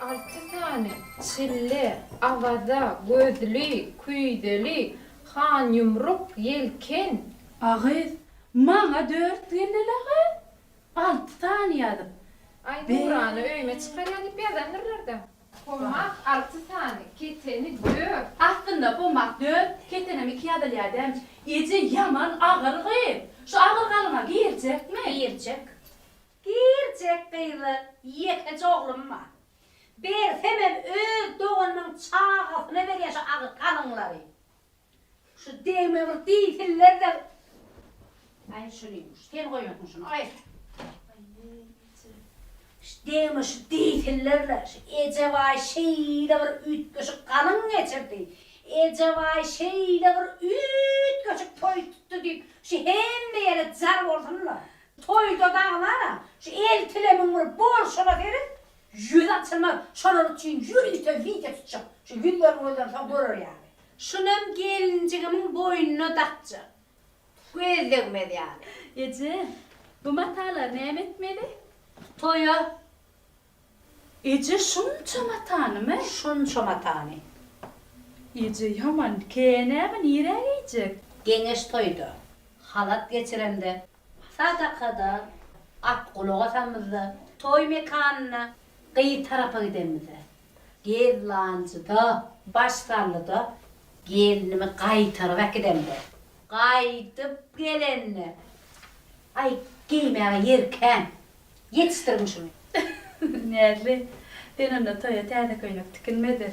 Alty sany, çille, awaza, gözli, küýzeli, hanýumruk, ýelken. A gyz, maňa dört geldi-le gyz. Alty sany ýazyp. Aý, Nurana öýüme çykarýan diýip ýazandyrlar-da. Pomak alty sany, keteni dört. Aslynda pomak dört, ketenem iki ýazylýar dämiş. Eje ýaman agyr gyz. Şu agyr galyňa girjekmi? Girjek. Girjek gyzlar, ýekeje oglum bar. Bersemem öz doganymyň çagasyna berýän şu agyr galyňlary. Şu degme bir diýsinler-de. Aý şuny, sen goýansyň şuny, aý. Şu degme şu diýsinler-le, şu Ejebaý şeýle bir üýtgeşik galyň geçirdi, Ejebaý şeýle bir üýtgeşik toý tutdy diýip, şu hemme ýere jar bolsun-la. Toýda dagylara şu eltilemiň bir bolşuna seret, ýüzi açylmaz, şolar üçin ýörite wideo tutjak, şu ýüzlerini gözlerini soň görer ýaly. Şunam gelinjigimiň boýnuna dakjak. Göz degmez ýaly. Eje, bu matalary näme etmeli? Toýa. Eje, şunça matanymy? Şunça matany. Eje, ýaman kän-ä bu, nirä geýjek? Geňeş toýda, halat geçiremde, sadakada, at gulak asamyzda, toý mekanynda, gyz tarapa gidenimizde. Gezlanjyda, baş sallyda gelnimi gaýtaryp äkidemde. Gaýdyp gelende, Aý, geýmäge ýer kän. Ýetişdiriň şuny. Näzli, sen onda toýa täze köýnek tikinme-de,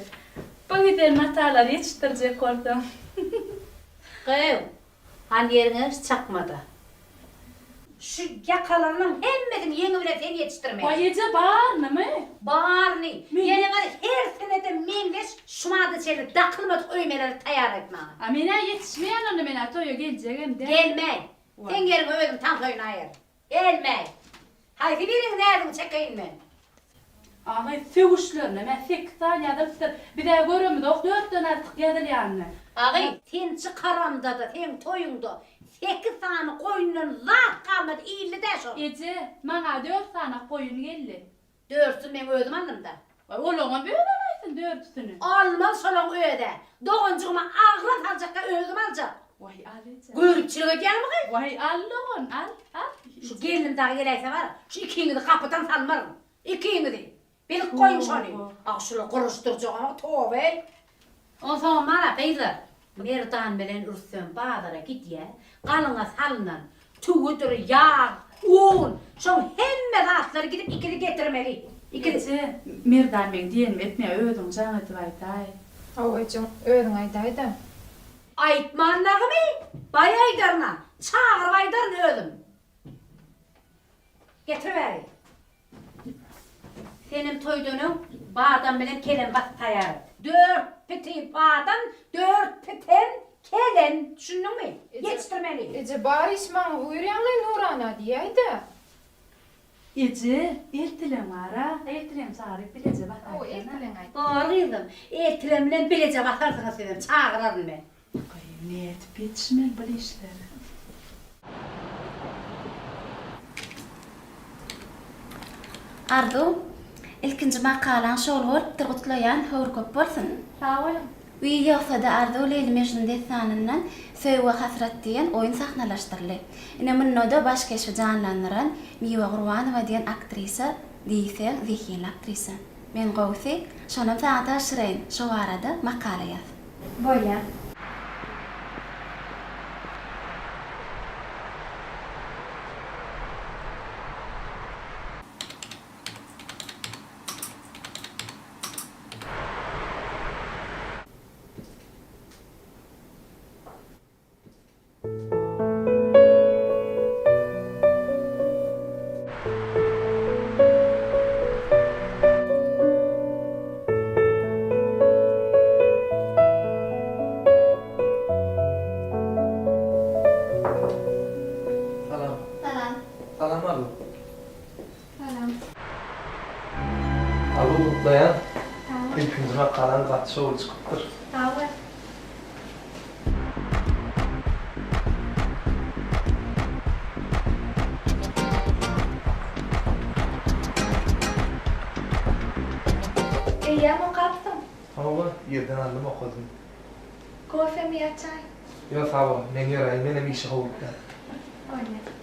bu giden matalary ýetişdirjek bolsaň. Gyýw, Han ýeriňe çakmada. Şu ýakalarynyň hemmesini ýeňi bilen sen ýetişdirmeli. Waý eje barynymy? Baryny. Ýeňiňiz hersine-de meňzeş şumada çenli dakylmadyk öýmeleri taýýar et maňa. A men-ä ýetişmeýän onda men-ä toýa geljegem däl. Gelmäý. Seň ýeriňe özüm tans oýnaýaryn. Gelmäý. Haýsy biriň näzini çekeýin men? Agy, sögüşlerinem-ä sekiz sany ýazylypdyr. Biz-ä göremizok dörtden artyk ýazylýanyny. Agy, sen çykaramda-da, seň toýuňda sekiz sany goýundan zat galmady, iýildi-dä şol. Eje, maňa dört sany-ak goýun geldi. Dördüsini meň özüm aldym-da. Waý, olaňam özi alaýsyn dördüsini. Almaz şolaň öz-ä. Doganjygyma agyra saljakka özüm aljak. Waý, al eje. Göripçilik edýäňmi gyz? Waý, al dogan, al, al. Şu gelnim dagy geläýse bar, şu ikiňizi gapydan salmaryn. Ikiňizi. Bilip goýuň şony. Ah, şular guruşdyrjagam, toba-eý. Onsoňam bar-a, gyzlar, Merdan bilen Rüstem bazara gidýär, galyňa salnan tüwüdir, ýag, un, şoň hemme zatlary gidip ikisi getirmeli. Ikisi. Eje, Merdan meň diýenimi etmeýär, özüň jaň edip aýdaý. Hawa, ejeň, özüň aýdaý-da. Aýtman dagymy? Baý aýdaryn-a, çagyryp aýdaryn özüm. Getir bäri. Senem toýdan öň badam bilen kelem basyp taýýar et. Dört piti badam, dört pitem kelem. Düşündiňmi? Ýetişdirmeli. Eje, bar iş maňa buýurýaň-laý Nurana diýäý-dä. Eje, eltileň bar-a. Eltileň çagyryp bileje basaýsana. Hawa, eltileň aýt. Bar gyzym. Eltilem bilen bileje basarsyňyz sizem. Çagyraryn men. Gaý, nädip ýetişmeli bul işlere? Arzuw, ilkinji makalaň şowly bolupdyr gutlaýan, höwri köp bolsun! Sag boluň. Wiý ýogsada Arzuw Leýli Mejnun dessanyndan Söýgi we hasrat diýen oýun sahnalaşdyryldy. Ine munda-da baş keşbi janlandyran Miwe Gurbanowa diýen aktrisa diýseň zehinli aktrisa. Men gowusy şonam saňa tabşyraýyn şo barada makala ýaz. Bolýa. Salam. Salam. Salam Arzuw. Salam. Arzuw gutlaýan. Sag bol. Ilkinji makalaň gaty şowly çykypdyr. Sag bol. Eýýäm okapsyň. Hawa, irden aldym okadym. Kofemi ýa çaý? Ýok sag bol, men ýöräýin, menem işe howlukýan. Bolýa.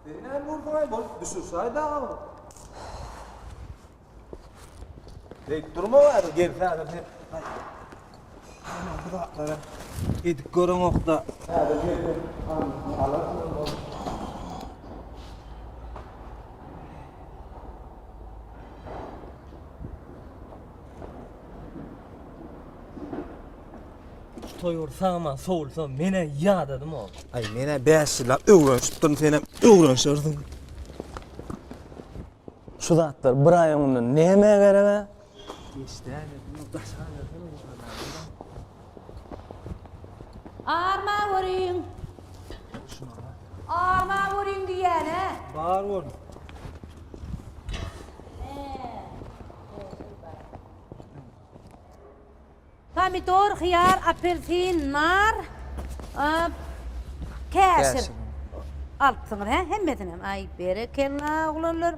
Sen näme bolduňaý bol düşürsäý dagy. Beýdip durma bari gelse häzir sen. Ana bu zatlary edip göreňokda. Häzir gelse alarsyň ony. Şu toý bir sag-aman sowulsa, men-ä ýadadym-ow. Aý, men-ä bäş ýyllap öwrenişipdirin, senem öwrenişersiň. Şu zatlar bir aý öňünden nämä gerek-ä? Arma görüň. Arma görüň diýýän-ä. Bar bol. Pomidor, hyýar, apelsin, nar, käşir alypsyňyz, hä? Hemmesinem. Aý, berekella, oglanlar.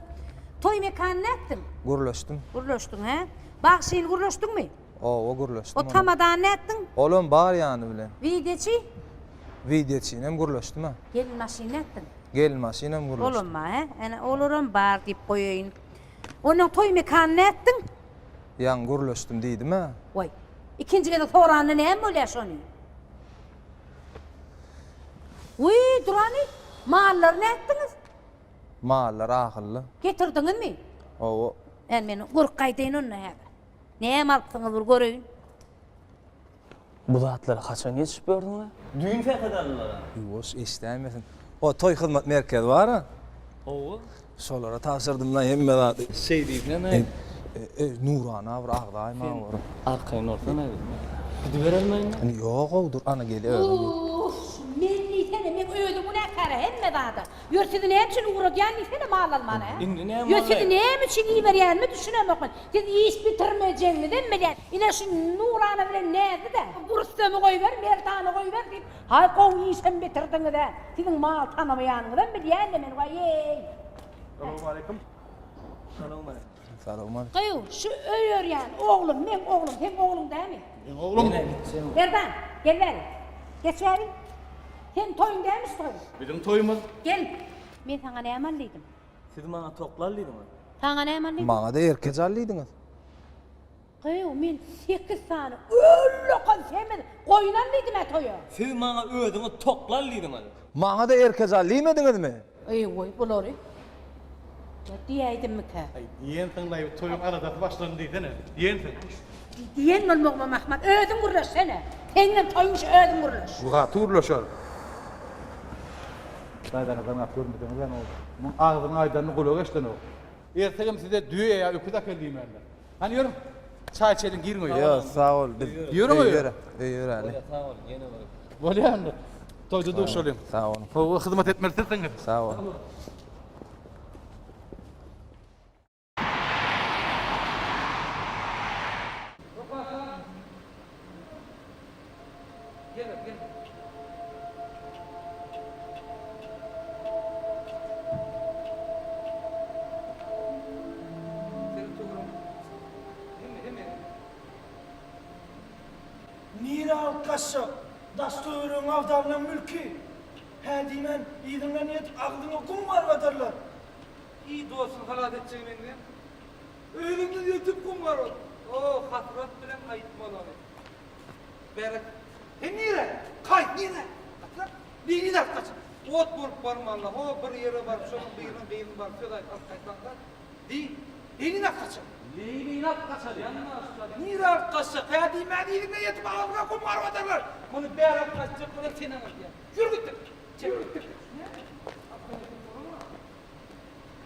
Toý mekany nätdiň? Gürleşdim. Gürleşdiň, hä? Bagşyny gürleşdiňmi? Owa, gürleşdim. O tamadany nätdiň? Olam bar ýany bilen. Wideçi? Wideçinem gürleşdim-ä. Gelin maşyny nätdiň? Gelin maşynam gürleşdim. Olam bar, hä? Ene, olaram bar diýip goýaýyn. Onnoň toý mekany nätdiň? Ýaňy gürleşdim diýdim-ä. Waý, ikinji gezek soranda näme bolýar şony? Wiý, durany, mallary nätdiňiz? Mallar ahylly. Getirdiňizmi? Hawa. Än men görüp gaýdaýyn onda häzir. Näme alypsyňyz bir göreýin. Bu zatlara haçan ýetişip gördüň-ä? Düýn sähet aldylar-a. Ýuwaş, eşidäýmesin. O toý hyzmat merkezi bar-a. Hawa. Şolara tabşyrdym-la hemme zady. Şeý diýsene. E, Nurana bir agzaýma bir. Arkaýyn bolsana. Gidiberelmi indi? Indi ýog-ow, dur, ana gel özüň. Uff, men diýsene, meň özüm günäkär-ä hemme zada. Ýör, sizi näme üçin ugradýan diýsene mal almana, hä? Indi näme Ýör, sizi boldy? näme üçin iberýänimi düşünemok men. Siz iş bitirmejegiňizem bilýän. Ine şu Nurana bilen Näzli-de, Rüstemi goýber, Merdany goýber diýip, haý gowy işem bitirdiňiz-ä. Siziň mal tanamaýanyňyzam bilýän-de men, waý-eý. Salowmaleýkim. Salowmaleýkim. Salowmaleýkim. Gyýw, şu öýerýän oglum, meň oglum, seň ogluň dämi? Meň oglum. Merdan, gel bäri. Geç bäri. Seň toýuň dämi şu toý? Biziň toýumyz. Gel. Men saňa näme al diýdim? Siz maňa tokly al diýdiňiz. Saňa näme al diýdim? Maňa-da erkeç al diýdiňiz. Gyýw, men sekiz sany ullakan semiz goýun al diýdim-ä toýa. Siz maňa özüňiz tokly al diýdiňiz. Maňa-da erkeç al diýmediňizmi? Eý, goý bulary. Ýa diýäýdimmikä? Aý, diýensiň-laý, toýuň aladasy başlandy diýsene. Diýensiň. Diýen bolmagymam ahmal. Özüň gürleşsene. Seňňem toýuň işi özüň gürleş. Bu gaty gürleşer. Daýzaňyzdan gap görmediňizem ol. Muň agzynyň aýdanyny gulagy eşidenok. Ertegem size düýe ýa öküz äkel diýmändir. Hany ýörüň. Çaý içeliň, giriň öýe. Ýok, sag bol. Biz Ýörüň öýe. Öýe ýöräli. Bolýa, sag boluň, ýene bir. Bolýa indi. Toýda duşalyň. Sag boluň. Hawa, hyzmat etmeli sizsiňiz. Sag boluň. Nirä alyp gaçjak? Daş-töweregiň agdarylan mülki. Hä diýmän, yzyňdan ýetip agzyňa gum garbadarlar. Iý dostuny halas etjegi meňzeýär. Yzyňdan ýetip gum garbat. O, hasrat bilen aýtmaly ony. Bärik. Sen nirä? Gaýt nirä? Ot bolup barmaly, ho bir ýere baryp şonuň biriniň gyzyny baryp söz aýdyp alyp gaýtmaň-da. Diý, Leýlini alyp gaçaly. Leýlini alyp gaçaly. Nirä alyp gaçjak? Hä diýmän yzyňdan ýetip agzyňa gum garyp atarlar. Muny bäri alyp gaçjak bolan sen aňyrdaýaň. Ýür gitdik. Ýür gitdik.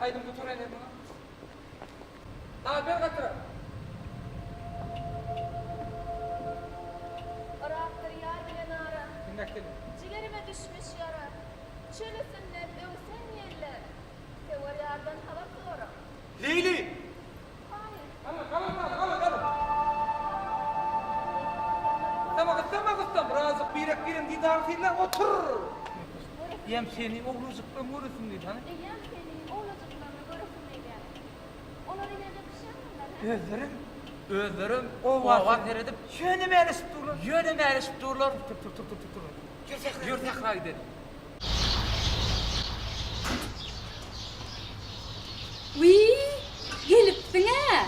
Aýdym gutaraýyn hem muňa. Ha, ber gatyra. Yrakdyr ýar bilen ara. Diňläp geliň. Jigerime düşmüş ýara. Çöl üstünden öwsen ýeller. Söwer ýardan habar sora. Leýli! Haýyr. Galyň, galyň, galyň, galyň. Gyssama, gyssama, gyssam. Birazjyk birek-biregiň didaryny synlap otur. Eýýäm seni owlajyklaryň göresim geldi, hany? Eýýäm seni owlajyklaryny göresim gelýär. Olar ileride pişendirler, hä? Özlerem, özlerem oba seredip, ýöne mäleşip durlar. Ýöne mäleşip durlar. Tur, tur, tur, tur, tur, tur. Ýör sähra, ýör sähra gidelim. Wiý, gelipsiň-ä!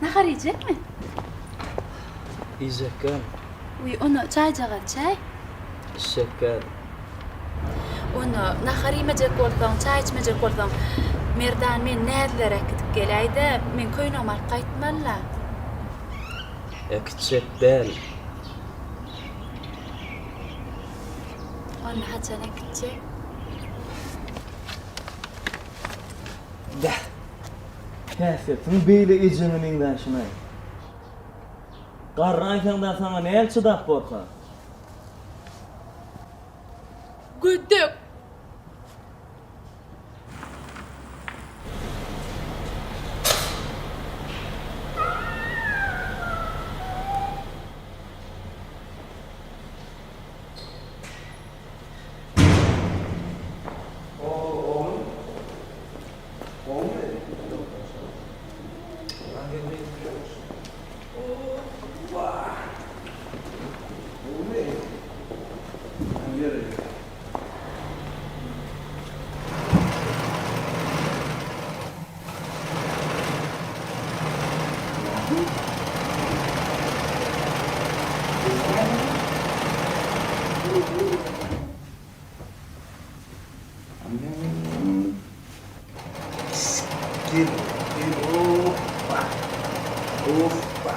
Nahar iýjekmi? Iýjek gel. Wiý, onda çaýjagaz içäý. Içjek gel. Onda nahar iýmejek bolsaň, çaý içmejek bolsaň, Merdan meni Näzlilere äkidip geläý-dä, men köýnegimi alyp gaýtmaly-la. Äkitjek däl. Onda haçan äkitjek? Bäh! Häsiýetiň beýle ejeňe meňzäşin-aý. Garraýsaň-da saňa näl çydap borka? Gödek! Gel, gel, hoppa. Hoppa.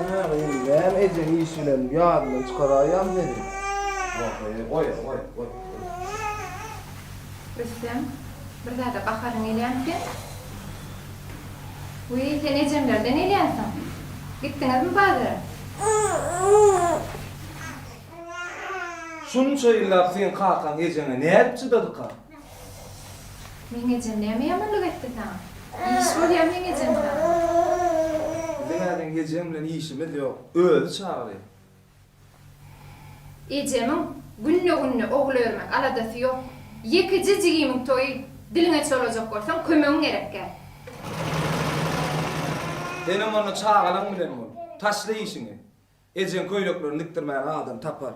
Hä, gyz, näme ejeň iş bilen ýadyndan çykaraýýam seni. Wah-eý, goý, goý, goý. Rüstem, bir zada gaharyň gelýämi seň? Wiý, sen ejemlerden gelýänsiň. Gitdiňizmi bazara? Şunça ýyllap seň kakaň ejeňe nädip çydadyka? Meň ejem näme ýamanlyk etdi saňa? Iş bolýa meň ejem saňa. Biziň-ä seň ejeň bilen işimiz ýok. Özi çagyrýar. Ejemiň günde-günde ogul örmek aladasy ýok. Ýekeje jigimiň toýy, diliňe çolajak bolsaň kömegiň gerekgä. Senem onda çagalaň bilen bol. Taşla işiňi. Ejeň köýneklerini dikdirmäge adam tapar.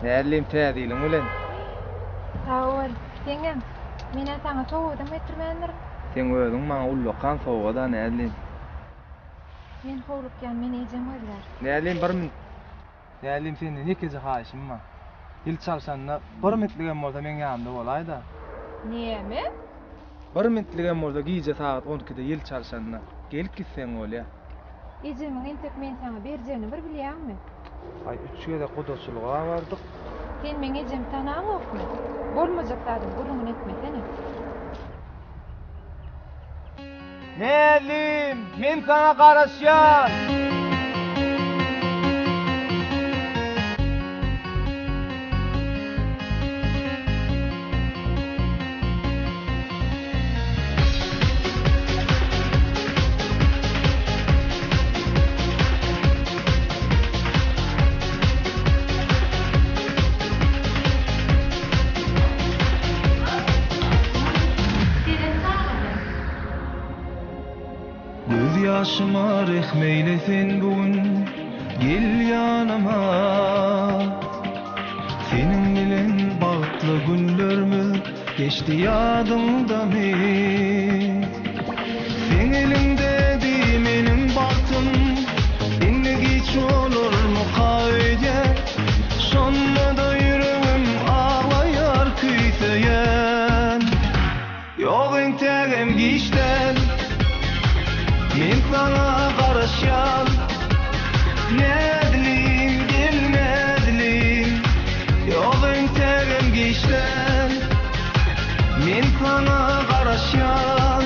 Nälim täze ýylyň bilen. Sag bol. Seňem. Men-ä saňa sowgadam getirmändirin. Seň özüň maňa ullakan sowgad-a Näzlim. Men howlukýan, meni ejem gözlär. Näzlim bir minut. Näzlim senden ýekeje haýyşym bar. Ýyl çalşanda bir mintligem bolsa meň ýanymda bolaý-da. Näme? Bir mintligem bolsa gije sagat on ikide ýyl çalşanda gelip gitseň bolýa. Ejemiň entek men saňa berjegini bir bilýäňmi? Aý üç gezek gudaçylyga bardyk. Sen meň ejemi tanaňokmy? Bolmajak zadyň gürrüňini etmesene. Näzlim, men saňa garaşýan! Gözýaşyma rehm eýle sen bu gün, gel ýanyma. Seniň bilen bagtly günlerimiz geçdi ýadyňdamy? Seň eliňdedi meniň bagtym, indi giç bolarmyka öýdýän, şonda-da ýüregim aglaýar küýseýän. Ýok entägem giç däl, men saňa garaşýan. Näzlim, gel näzlim, ýok entägem giç däl, men saňa garaşýan.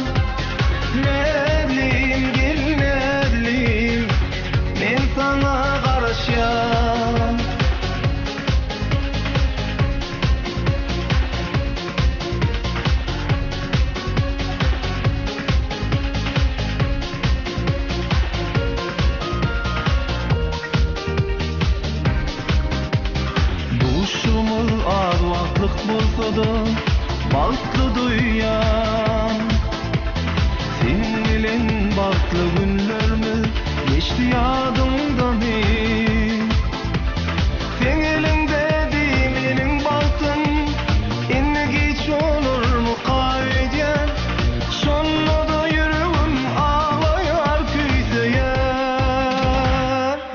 Näzlim, gel näzlim, men saňa garaşýan. Duşumyz az wagtlyk bolsa-da, bagtly duýýan. Seniň bilen bagtly günlerimiz geçdi ýadyňdamy? Seň eliňdedi meniň bagtym, Indi giç bolarmyka öýdýän, Şonda-da ýüregim aglaýar, küýseýär.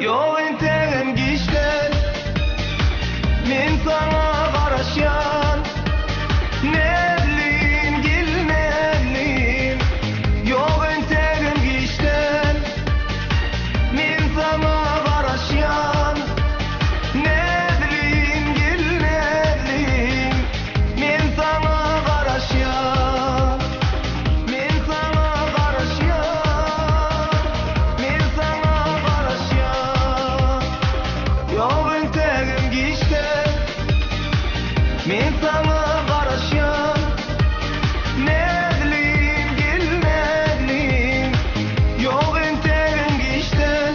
Ýok entegem giç däl, men saňa garaşýan. Näzlim, gel näzlim, ýok entegem giç däl. Men saňa garaşýan Näzlim gel näzlim Men saňa garaşýan Men saňa garaşýan Men saňa garaşýan Ýok entegem giç däl Men saňa garaşýan Näzlim gel näzlim Ýok entegem giç däl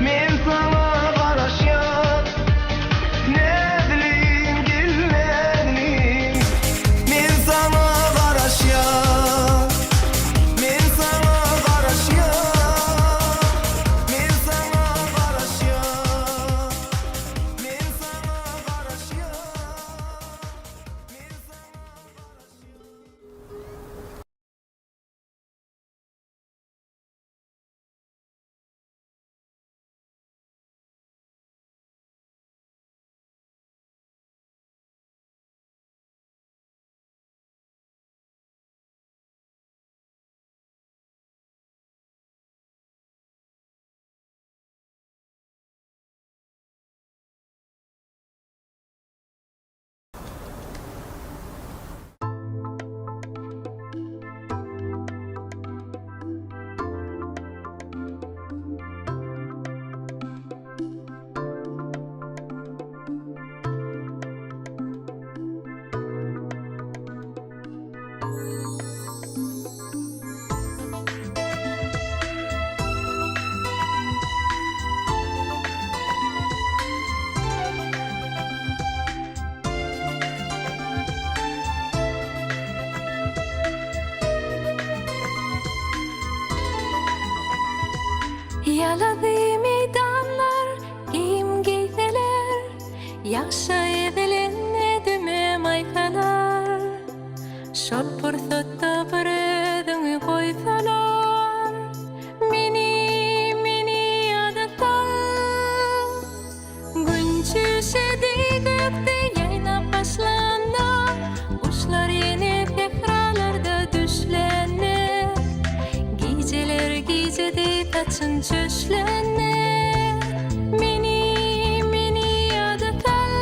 Men saňa garaşýan Näzlim gel näzlim Men saňa garaşýan Men saňa garaşýan Men saňa garaşýan Men saňa garaşýan Men saňa garaşýan. Ýalazy meýdanlar geýim geýseler, Ýagşa ezilen düme maýsalar. Şol pursatda bir özüňi goýsalar, Meni, meni ýada sal. Gün çüýşedi gökde ýaýnap başlanda, Guşlar ýene sähralarda düşlände, Gijeler gije deý saçyn çöşlände, Meni, meni ýada sal.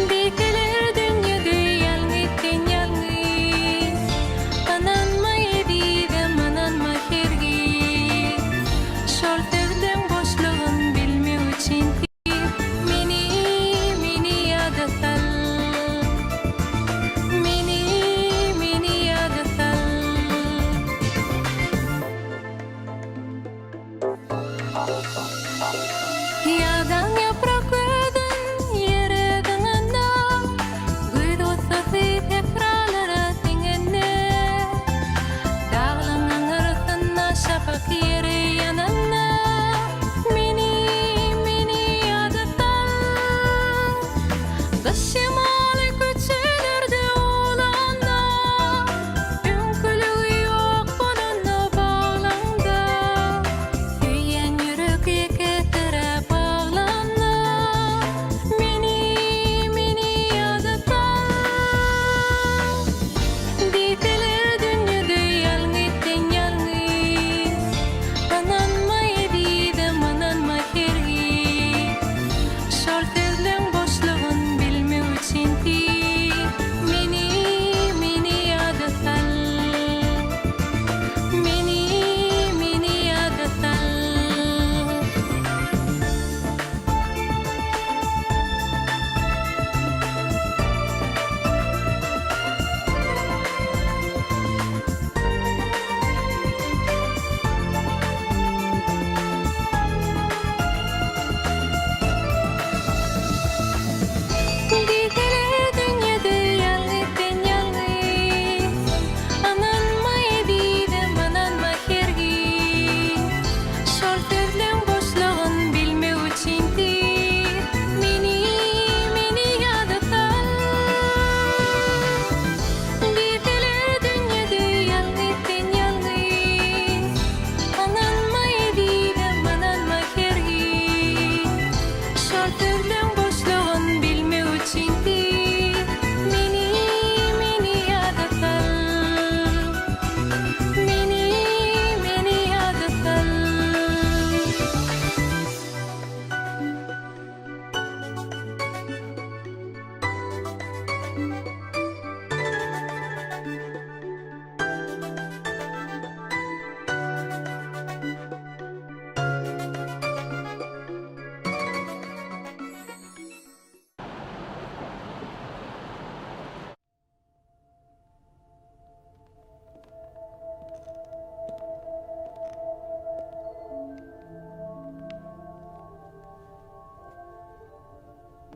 Diýseler dünýede ýalňyz sen ýalňyz, Ynanma ezizim, ynanma hergiz. Şol sözleň boşlugyn bilmek üçin siz Meni, meni ýada sal. Meni, meni ýada sal. Ýadan ýaprak özün ýere zyňanda, Güýz gussasy sähralara siňende, Daglaň. Nähak ýere ýananda Meni, meni ýada sal. Gyş şemaly köçelerde ulanda, Öňküligi ýok bolanda baglaňda, Söýýän ýürek ýekesiräp aglanda, Meni, meni ýada sal. Diýseler dünýede ýalňyz sen ýalňyz, Ynanma ezizim, ynanma hergiz. Şol sözleň boşlugyn bilmek üçin tiz Meni, meni ýada sal. Meni, meni ýada sal. Diýseler dünýede ýalňyz sen ýalňyz Ynanma ezizim ynanma hergiz Şol sözleň boşlugyn bilmek üçin tiz Meni meni ýada sal Diýseler dünýede ýalňyz sen ýalňyz Ynanma ezizim ynanma hergiz Şol sözleň boşlugyn bilmek üçin tiz Meni meni ýada sal Meni meni ýada sal.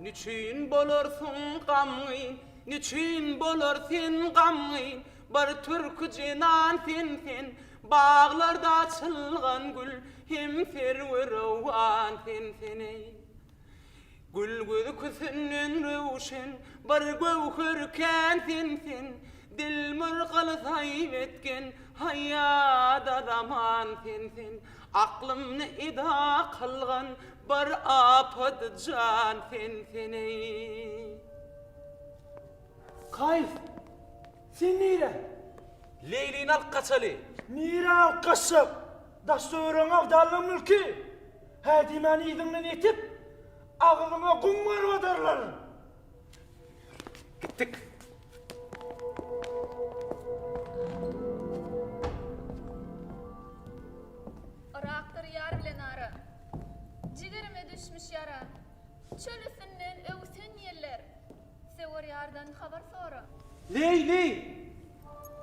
Nüçin bolarsyň gamgyn, Nüçin bolar sen gamgyn, Bir türki jenan sen sen, Baglarda açylgan gül, Hem serwi rowan sen sen eý. Gül gözüküsinden röwşen, Bir göwher kän sen sen, Dilmir gyl saýyp etgen, Haýýada zaman sen sen, Aklymny eda kylgan, Bir apat jan sen sen eý. Kaýs, sen nirä? Leýlini alyp gaçaly. Nirä alyp gaçjak? Daş-töweregiň agdarylan mülki. Hä diýmän yzyňdan ýetip, agzyňa gum garbadarlar. Gitdik. Yrakdyr ýar bilen ara. Jigerime düşmüş ýara. Çöl üstünden öwsen ýeller. Söwer ýardan habar sora. Leýli!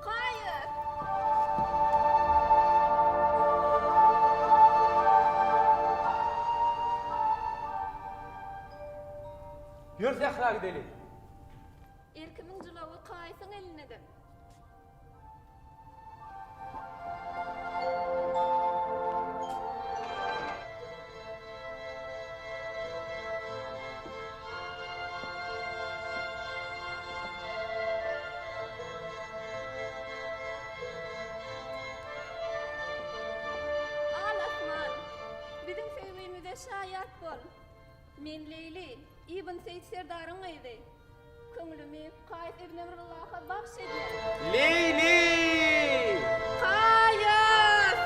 Gaýyp! Ýör sähra gideli. Erkimiň jylawy Kaýsyň elindedir. Al asman, biziň söýgimize şaýat bol. Men Leýli, Ibn Seýit serdaryň gyzy. Köňlümi Kaýs ibn Emrullaha bagş edýän. Leýli! Kaýs!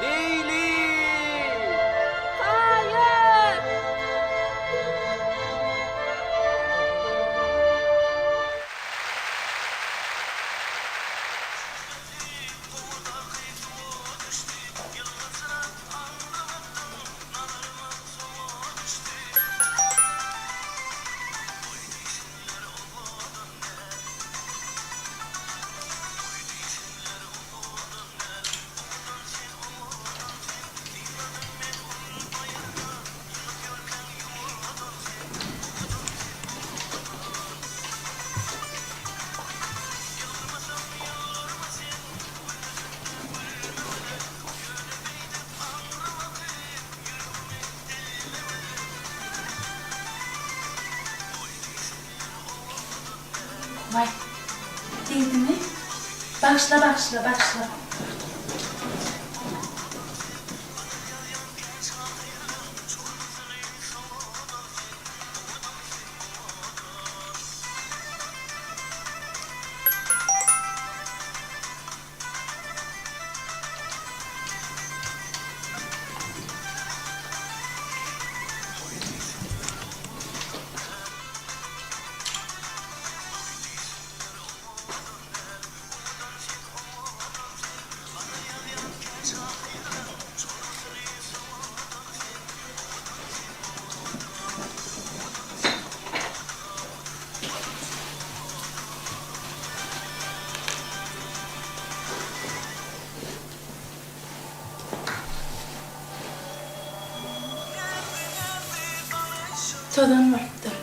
Leýli! Kaýs! Waý. Diýdimi? Bagyşla, bagyşla, bagyşla. Tozan bolupdyr.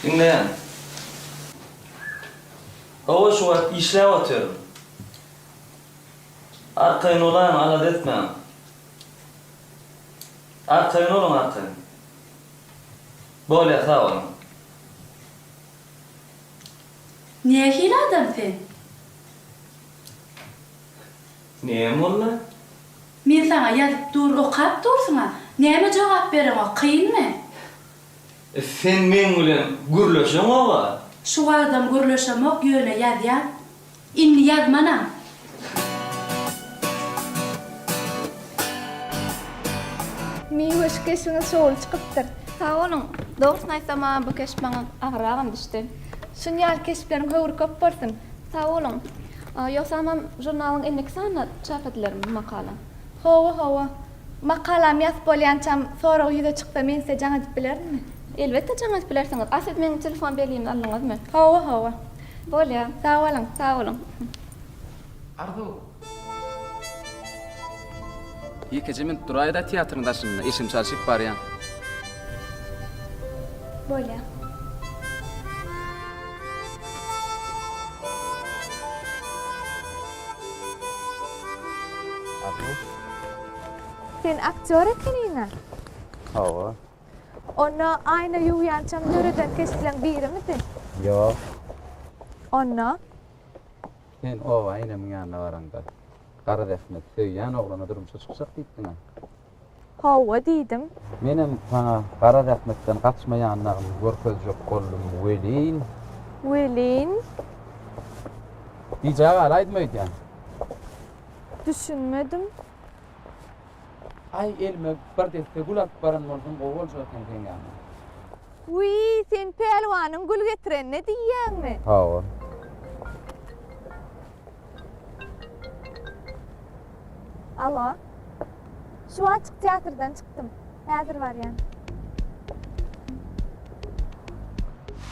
Diňleýän. Hawa şu wagt işläp otyryn. Arkaýyn bolaýyň alada etmäň. Arkaýyn boluň arkaýyn. Bolýa sag boluň. Nähili adam sen? Näme boldy? Men saňa ýazyp dur okap dursuňa näme jogap bereňok kynmy? E sen meň bilen gürleşeňoga. Şu wagtam gürleşemok ýöne ýazýan. Indi ýazmanam. Miwe şu keşbiňiz şowly çykypdyr. Sag boluň. Dogrusyny aýtsam-a bu keşp maňa agyrragam düşdi. Şun ýaly keşpleriň höwri köp bolsun. Sag boluň. Ýogsamam žurnalyň indiki sanynda çap edilermi bu makala? Hawa, hawa. Makalamy ýazyp bolýançam sorag ýüze çyksa men size jaň edip bilerinmi? Elbetde jaň edip bilersiňiz. A siz meň telefon belgimi aldyňyzmy? Hawa, hawa. Bolýa. Sag boluň. Sag boluň. Arzuw. Ýekeje minut duraýda teatryň daşynda, işim çalşyp barýan. Bolýa. Arzuw. Sen aktýor ekeniň-ä? Hawa. Onda aýna ýuwýançam döreden keşpleň birimidi? Ýok. Onda? Sen oba enemiň ýanyna baraňda, gara zähmet söýýän oglana durmuşa çykjak diýipdiň-ä? Hawa diýdim. Menem saňa gara zähmetden gaçmaýandygymy görkezjek boldum welin. Welin? Gijä galaýdym öýdýän. Düşünmedim. Aý, elime bir desse gül alyp baran bolsam gowy boljak eken seň ýanyňa. Wiý, sen pälwanyň gül getirenine diýýäňmi? Hawa. Alo. Şu wagtjyk teatrdan çykdym. Häzir barýan.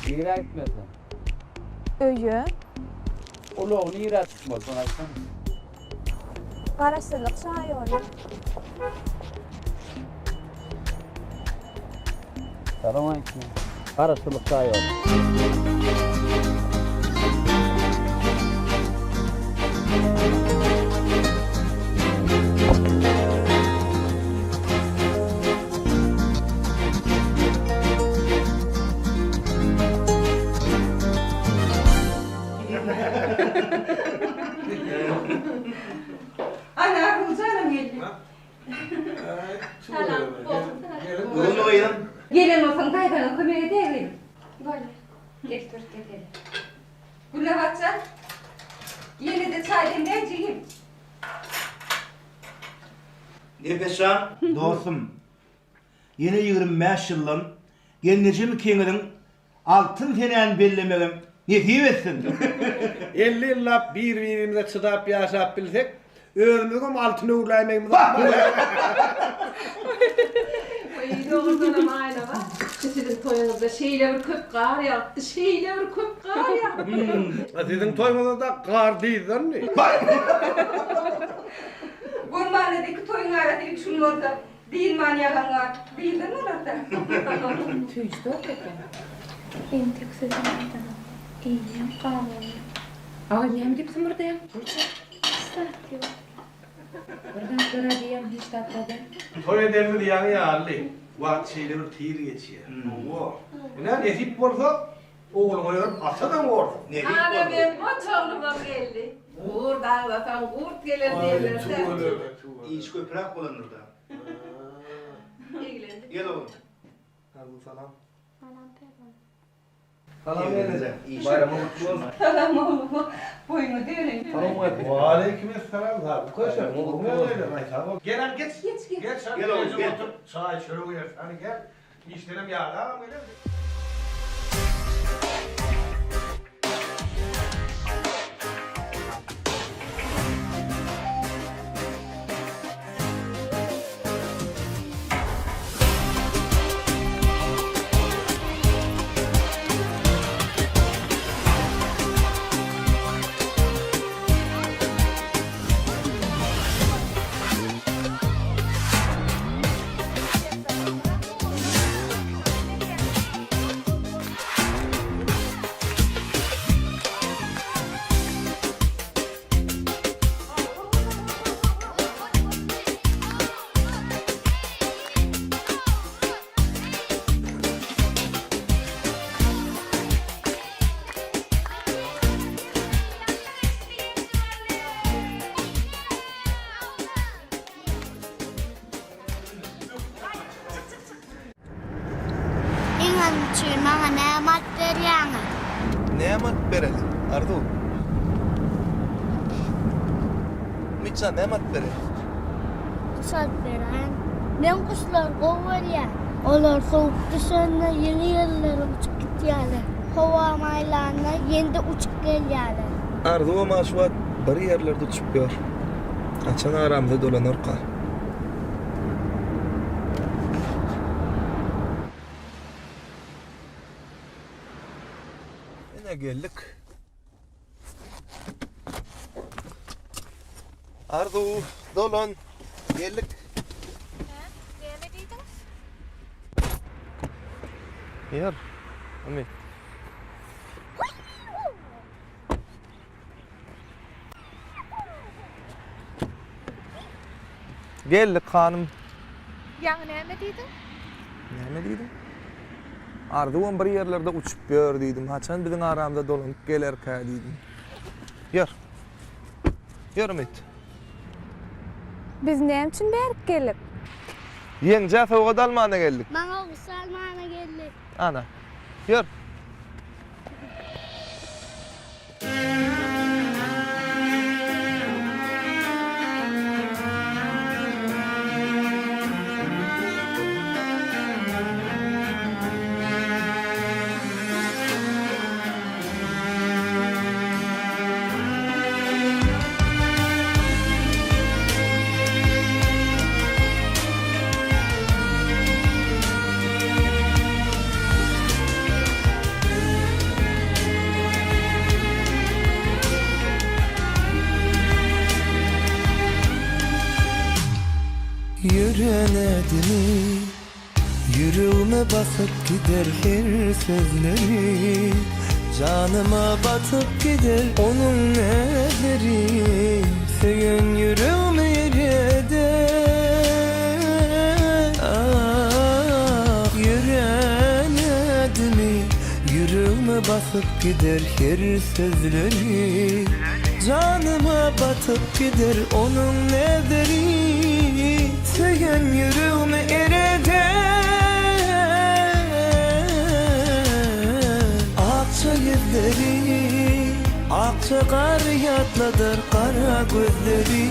Nirä gitmeli sen? Öýe. Ulagy nirä tutmaly, şony aýtsana. Garaşsyzlyk şaýoly. Salam aleýkum. Garaşsyzlyk şaýoly. Ana, Rujanam geldi. Salam. Gürrüň gyzym. Gelen bolsaň daýzaňa kömek edäý gyzym. Bolýar. Gel tur keseli. Gülnabat jan. Ýene-de çaý demläý jigim. Nepes jan. Dostum, ýene 25 ýyldan gelnejem ikiňiziň Altyn senäni bellemegem nesip etsin! 50 ýyllap bir-birimize çydap ýaşap bilsek, özümiziňem altyn öwrüläýmegimiz ahmal. Oý, dogrudanam Aýnabat. Şu siziň toýuňyzda şeýle bir köp gar ýagypdy, şeýle bir köp gar ýagypdy. Siziň toýuňyzda-da gar dyzdandy. Bolmanda-da iki toýuň arasy üç gün bolsa, dynman ýagan gar dyzdan bolar-da. Tüýs tok eken. Entek sözem aýdanok. Eýýäm gabandy. Aga näme diýip symyrdaýaň? Hiç zat ýok. Bir zatlar-a diýýäň, hiç zat-da däl. Toý edenimiz ýaňy ýalydy. Wagt şeýle bir tiz geçýär. Hawa. Ine, nesip bolsa, ogluňa ýörüp ata-da borsuň. Nesip bolsa. Ana meň goç oglumam geldi. Gurt aglasaň gurt geler diýerler-dä. Iş köpräk bolandyr-da. Eglendik. Gel oglum. Arzuw salam. Salam Perman. Salam gelneje. Baýramyň gutly bolsun. Salam oglum. Boýuňa döneýin. Waleýkim essalam. Saglyk köşek. Gel hany geç. Geç geç. Geç hany Gel oglum gel. otur. Çaý çörek ýeris. Hany gel. Işdenem ýadabam geler. Ýeňen üçin maňa näme alyp berýäňiz? Näme alyp bereli, Arzuw? Umytjan, näme alyp bereli? Guş alyp beräýiň. Men guşlary gowy görýän. Olar sowuk düşende ýyly ýerlere uçup gidýärler. Howa maýlanda ýene-de uçup gelýärler. Arzuwam-a şu wagt bir ýerlerde uçup ýör. Haçan aramyza dolanarka? Ine geldik. Arzuw, dolan. Geldik. Hä? Näme diýdiň? Ýör, Umyt. Geldik hanym. Ýaňy näme diýdiň? Näme diýdim? Arzuwam bir ýerlerde uçup ýör diýdim. Haçan biziň aramyza dolanyp gelerkä diýdim. Ýör. Ýör Umyt. Biz näme üçin bärik geldik? Ýeňjä sowgat almana geldik. Maňa guş almana geldik. Ana. Ýör. Ýören ädimi Ýüregime basyp gider her sözleri Janyma batyp gider onuň näzleri Söýen ýüregimi ereder Ah, ýören ädimi Ýüregime basyp gider her sözleri Janyma batyp gider onuň näzleri Söýen ýüregimi ereder Akja ýüzleri, akja gary ýatladar gara gözleri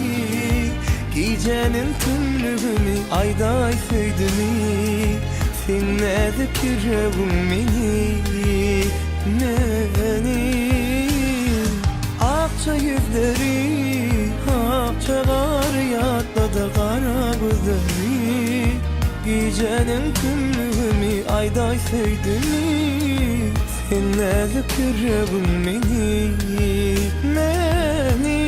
Gijäniň tümlügini aýdaý söýdümi Seň näzik ýüregiň meni, meni Akja ýüzleri, akja gary ýatladar gara gözleri. Gijäniň tümlügimi aýdaý söýdümi Sen näzik ýüregiň meni Meni.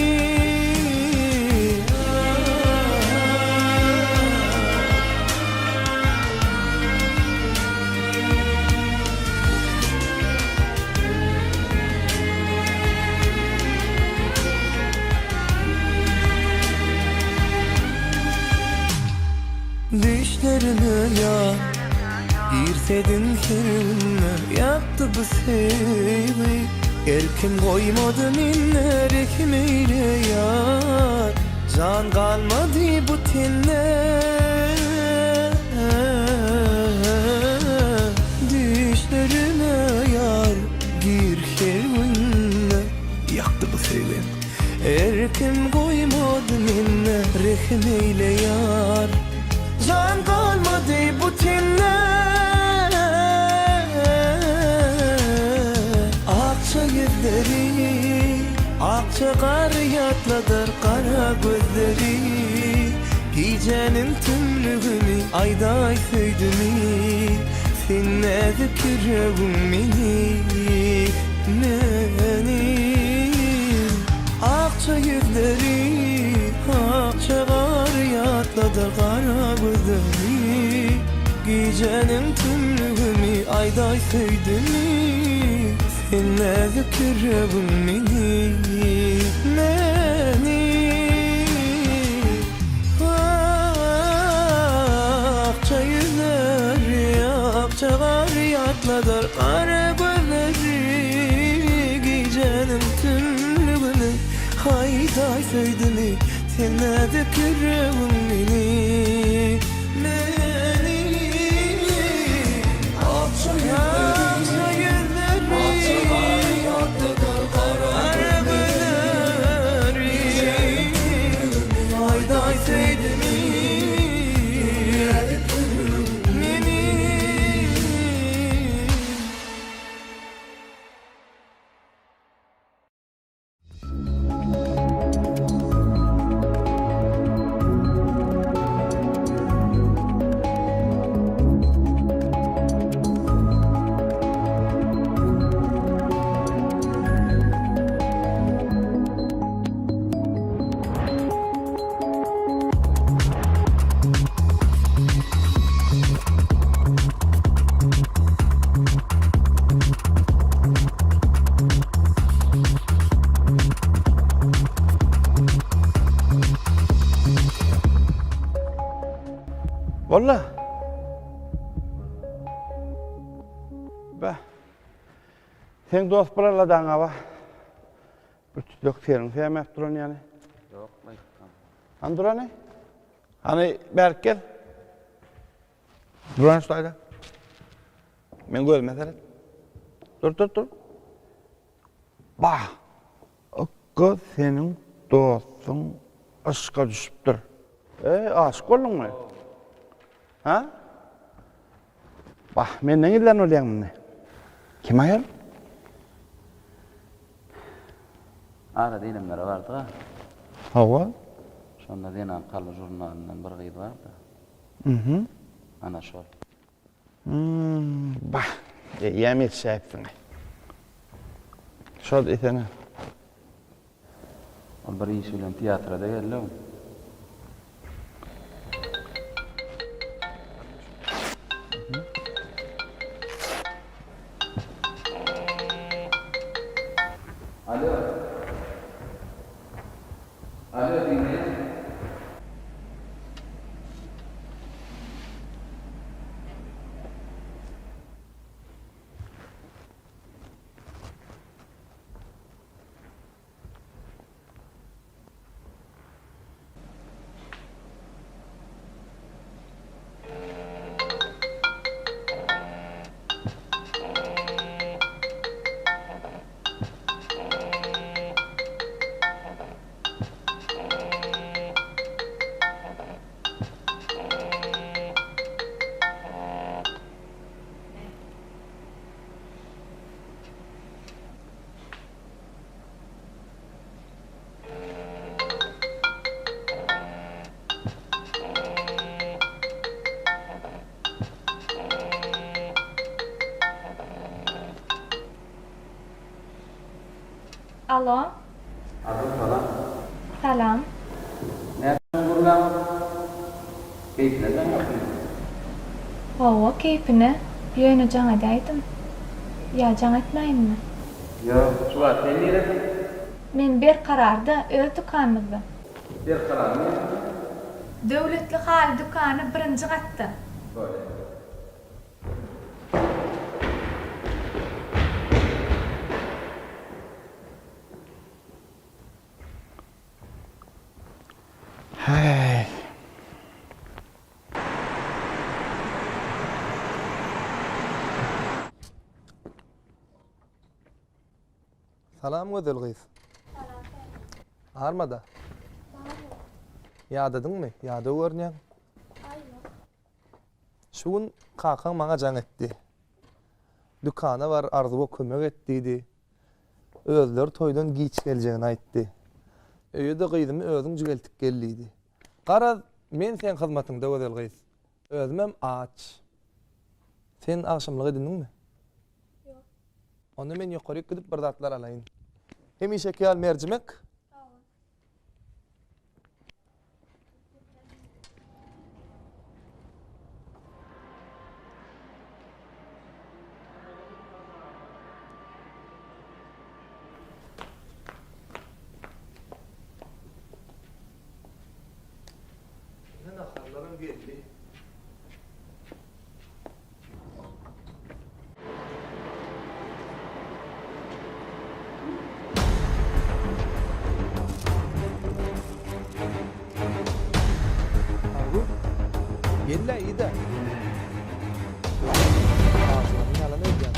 Düşlerime ýar Girsediň her günde Ýakdy bu söýgi Erkim goýmady mende Rehim eýle ýar Jan galmady bu tende Düşlerime ýar Gir her günde Ýakdy bu söýgi Erkim goýmady mende Rehim eýle ýar Jan galmady bu tende Akja ýüzleri Akja gary ýatladar gara gözleri Gijäniň tümlügini aýdaý söýdümi Sen näzik ýüregiň meni Meni Akja ýüzleri Akja gary ýatladar gara gözleri Gijäniň tümlügini aýdaý söýdümi Sen näzik ýüregiň meni Meni Akja ýüzleri Akja gary ýatladar gara gözleri Gijäniň tümlügini Haýdaý söýdümi Sen näzik ýüregiň meni Meni Akja ýüzleri Akja gary ýatladar gara gözleri Haýdaý söýdümi Meni. Walla. Be. Sen dost bir aladaň aba. Bir tütlek seriň sämäp duran ýaly. Ýok, aýtdym. Hany durany? Hany bärik gel. Duran şu taýda. Men gözüme seret. Dur, dur, dur. Bah! Ykga seniň dostuň yşka düşüpdir. Eý, aşyk bolduňmy? Ha? Bah, menden gizlän bolýaň muny. Kim aýal? Ara diýlenlere bardyk-a. Hawa. Şonda Zenan kalby žurnalyndan bir gyz bardy. Mhm. Ana şol. Hmm, bah, eýýäm ýetişäýipsiň-aý. Şol diýsene. Ol bir iş bilen teatra-da geldi. Alo. Alo, diňleýän. Alo. Arzuw salam. Salam. Näme gürläňok? Keýpine jaň etdiňmi? Hawa, keýpine. Ýöne jaň edäýdim. Ýa jaň etmäýinmi? Ýok, şu wagt sen nirede? Men Berkararda, öz dükanymyzda. Berkarar nirede? Döwletli haly dükany birinji gatda. Bolýa. Häý. Salam gözel gyz. Salam. Armada. Ýadadyňmy? Ýadaw görünýäň. Aý ýok. Şu gün kakaň maňa jaň etdi. Dükana bar, Arzuwa kömek et diýdi. Özleri toýdan giç geljegini aýtdy. Öýe-de gyzymy özüň jügeltip gel diýdi. Garaz, men seň hyzmatyňda gözel gyz. Özümem aç. Sen agşamlyk edindiňmi? Ýok. Onda men ýokaryk gidip bir zatlar alaýyn. Hemişeki ýaly merjimek. Ine naharlaram geldi. Arzuw, gel-le, iý-de. Arzuwyň ýalan öýdýän.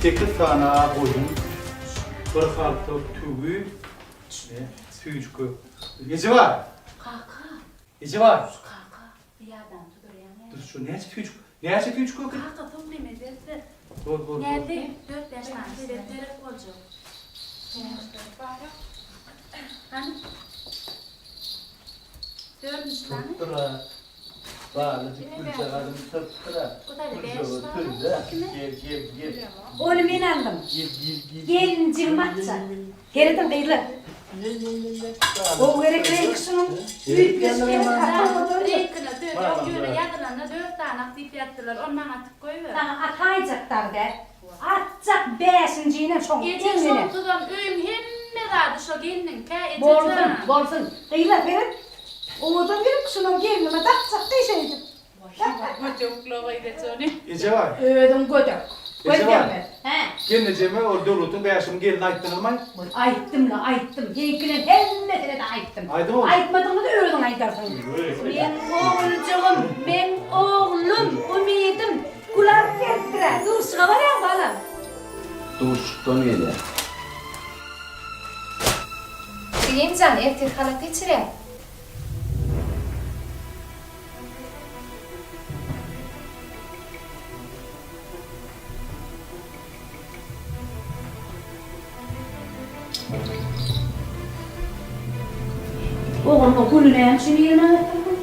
Sekiz sany goýun, bir halta tüwi, süýji kök. Eje bar. Kaka. Eje bar. Şu kaka pyýadany tudurýaň ýa. Dur şu näçe süýji näçe süýji köke? Kaka soň neme ederse. Bol bol. Näde dört-bäş sany sebet gerek boljak. Hany? Dördünji sany. Tutdyra. Balyjyk güljagazym tutdyra. Güljagaz tülle. Gel gel gel. Ony men aldym. Gel gel gel. Gelinjigim atjak. Serediň gyzlar. Gowy gerek reňki şunuň. Üýtgeşik gerek tapamadyň. Reňkine söz ýok, ýöne ýazylanda dört sany ak diýip ýazdylar. Ony maňa atyp goýber. Saňa ataýjak dagy däl. Atjak bäşinjinem şoň Eje egnine. şonsuzam öýüň hemme zady şo gelniňkä eje jan. Bolsun, bolsun. Gyzlar seret. Owadan gerek şunuň gelnime dakjak diý şeýdip. Eje bar. Özüň gödek. Eje bar. Hä. Gelnejeme ol Döwletiň bäşimiň gelnini aýtdyňyzmaý? Aýtdym-la, aýtdym. Seňkiniň hemmesine-de aýtdym. Aýdyň ol. Aýtmadygyňyzy özüň aýdarsyň. Meň oguljygym, meň oglum, umydym. Gül alyp gelipdir-ä. Duşuşyga barýaň, balam. Duşuşykdan gelýär. Jigim jan, ertir halat geçirýär. Oglum, o güli näme üçin ýygnap otyrsyň?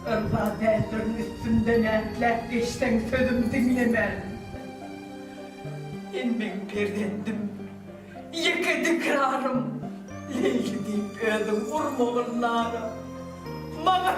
Yrza däldirin üstümden ätläp geçseň sözüm diňlemän. Sen meň perzendim, ýeke dikrarym, Leýli diýip özüň urmagyn nara. Maňa.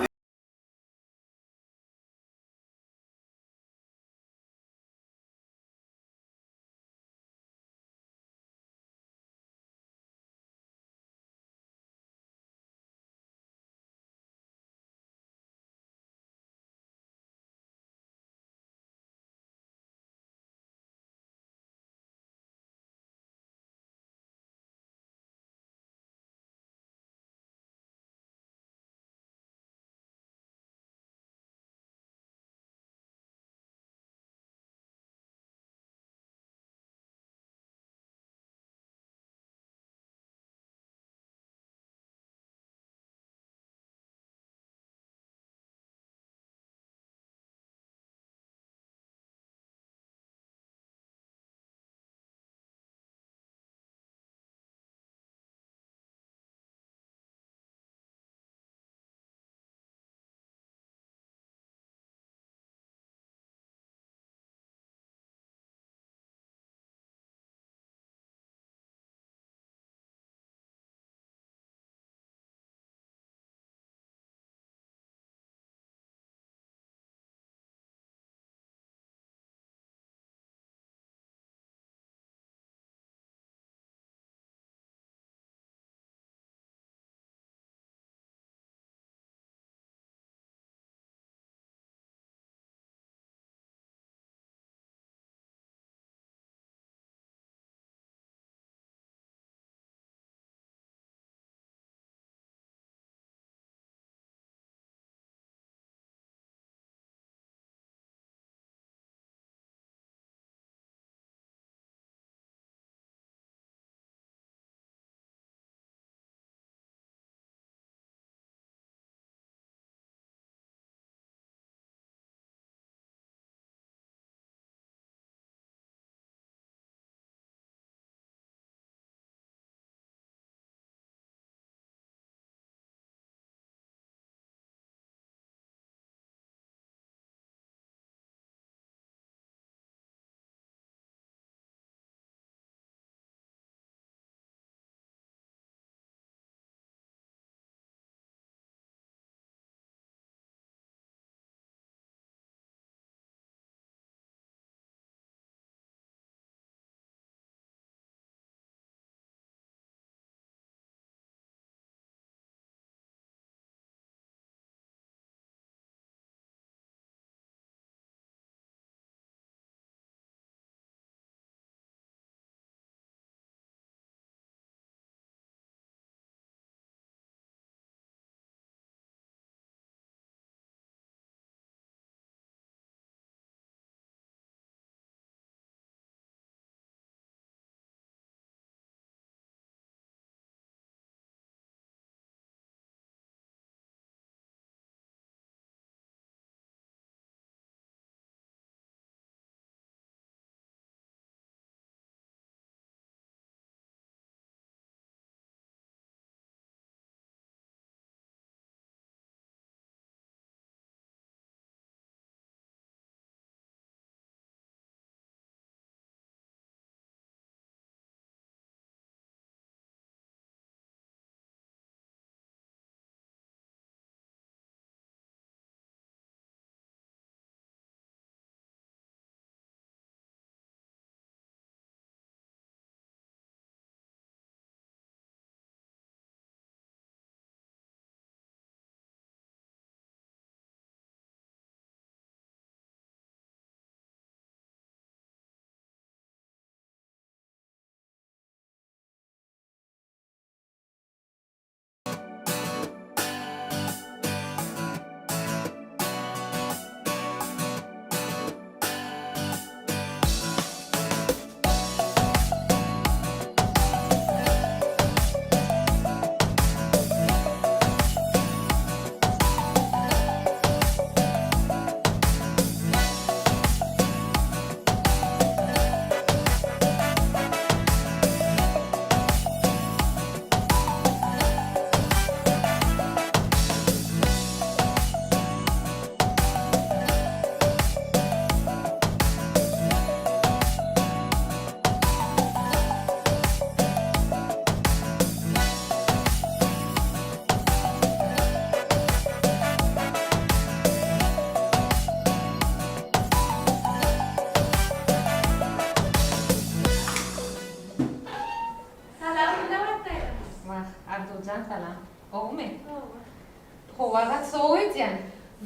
Howa gaty sowuk öýdýän.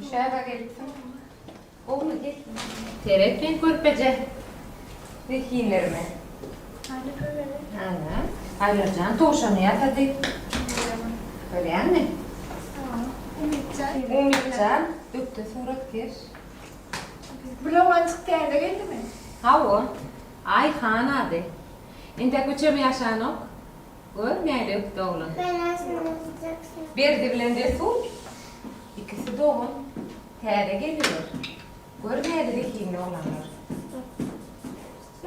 Üşäbe gelipsiň. Gowumy gel. Seret men körpeje zehinlerime. Hany göreli. Ana, Aýlarjan towşany ýasady. Görýäňmi? Umytjan. Umytjan ökde suratkeş. Bul oglanjyk täze geldimi? Hawa. Aýhan ady. Entek üçem ýaşanok. Gör näle ökde oglan. Berdi bilen Resul ikisi dogan. Täze geldiler. Gör näle zehinli oglanlar.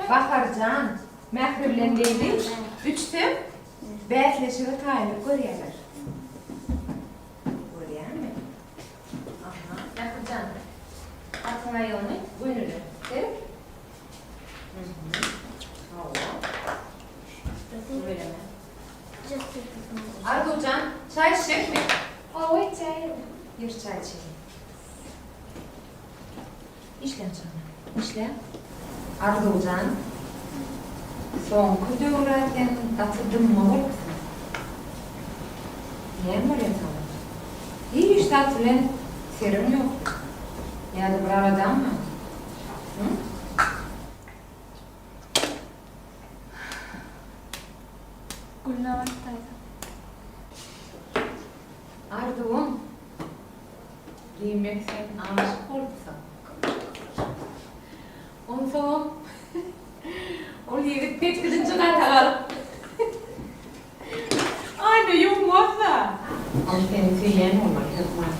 Baharjan, Mähri bilen Leýli üçüsem bäsleşige taýynlyk görýärler. Görýäňmi? Aha, Mährijan, atyň aýagyny gönüle. Seret. Arzuwjan, çaý içjekmi? Hawa, içäýerin. Ýör, çaý içeli. Işle jana, işle. Arzuwjan, soňky döwür-ä sen gaty dymma bolupsyň. Näme bolýar saňa? Hiç zat bilen seriň ýok. Ýa-da bir aladaň bar? Hı? Gülnabat daýza. Arzuwym, diýmek sen aşyk bolupsyň. Onsoňam ol ýigit sekizinji gata galyp, aýna ýuwmaz-da. Ol seni söýýän bolmaly hökman.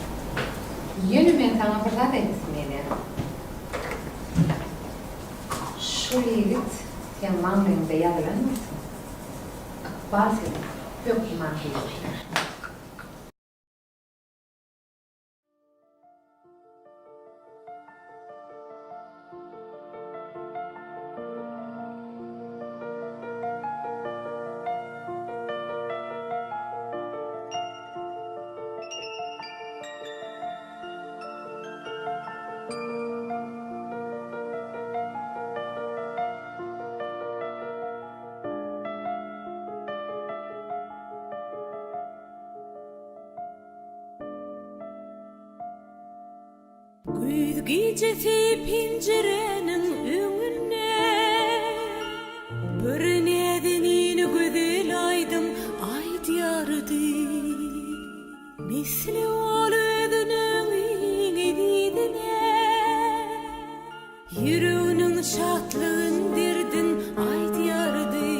Ýöne men saňa bir zat aýdasym gelýär. Şol ýigit seň maňlaýyňda ýazylan bolsa, ykbal sizi hökman birikdirer. Güýz gijesi penjiräniň öňünde Bir näzenin gözel aýdym aýdýardy. Misli ol özüniň iň ezizine Ýüreginiň şatlygyn, derdin aýdýardy.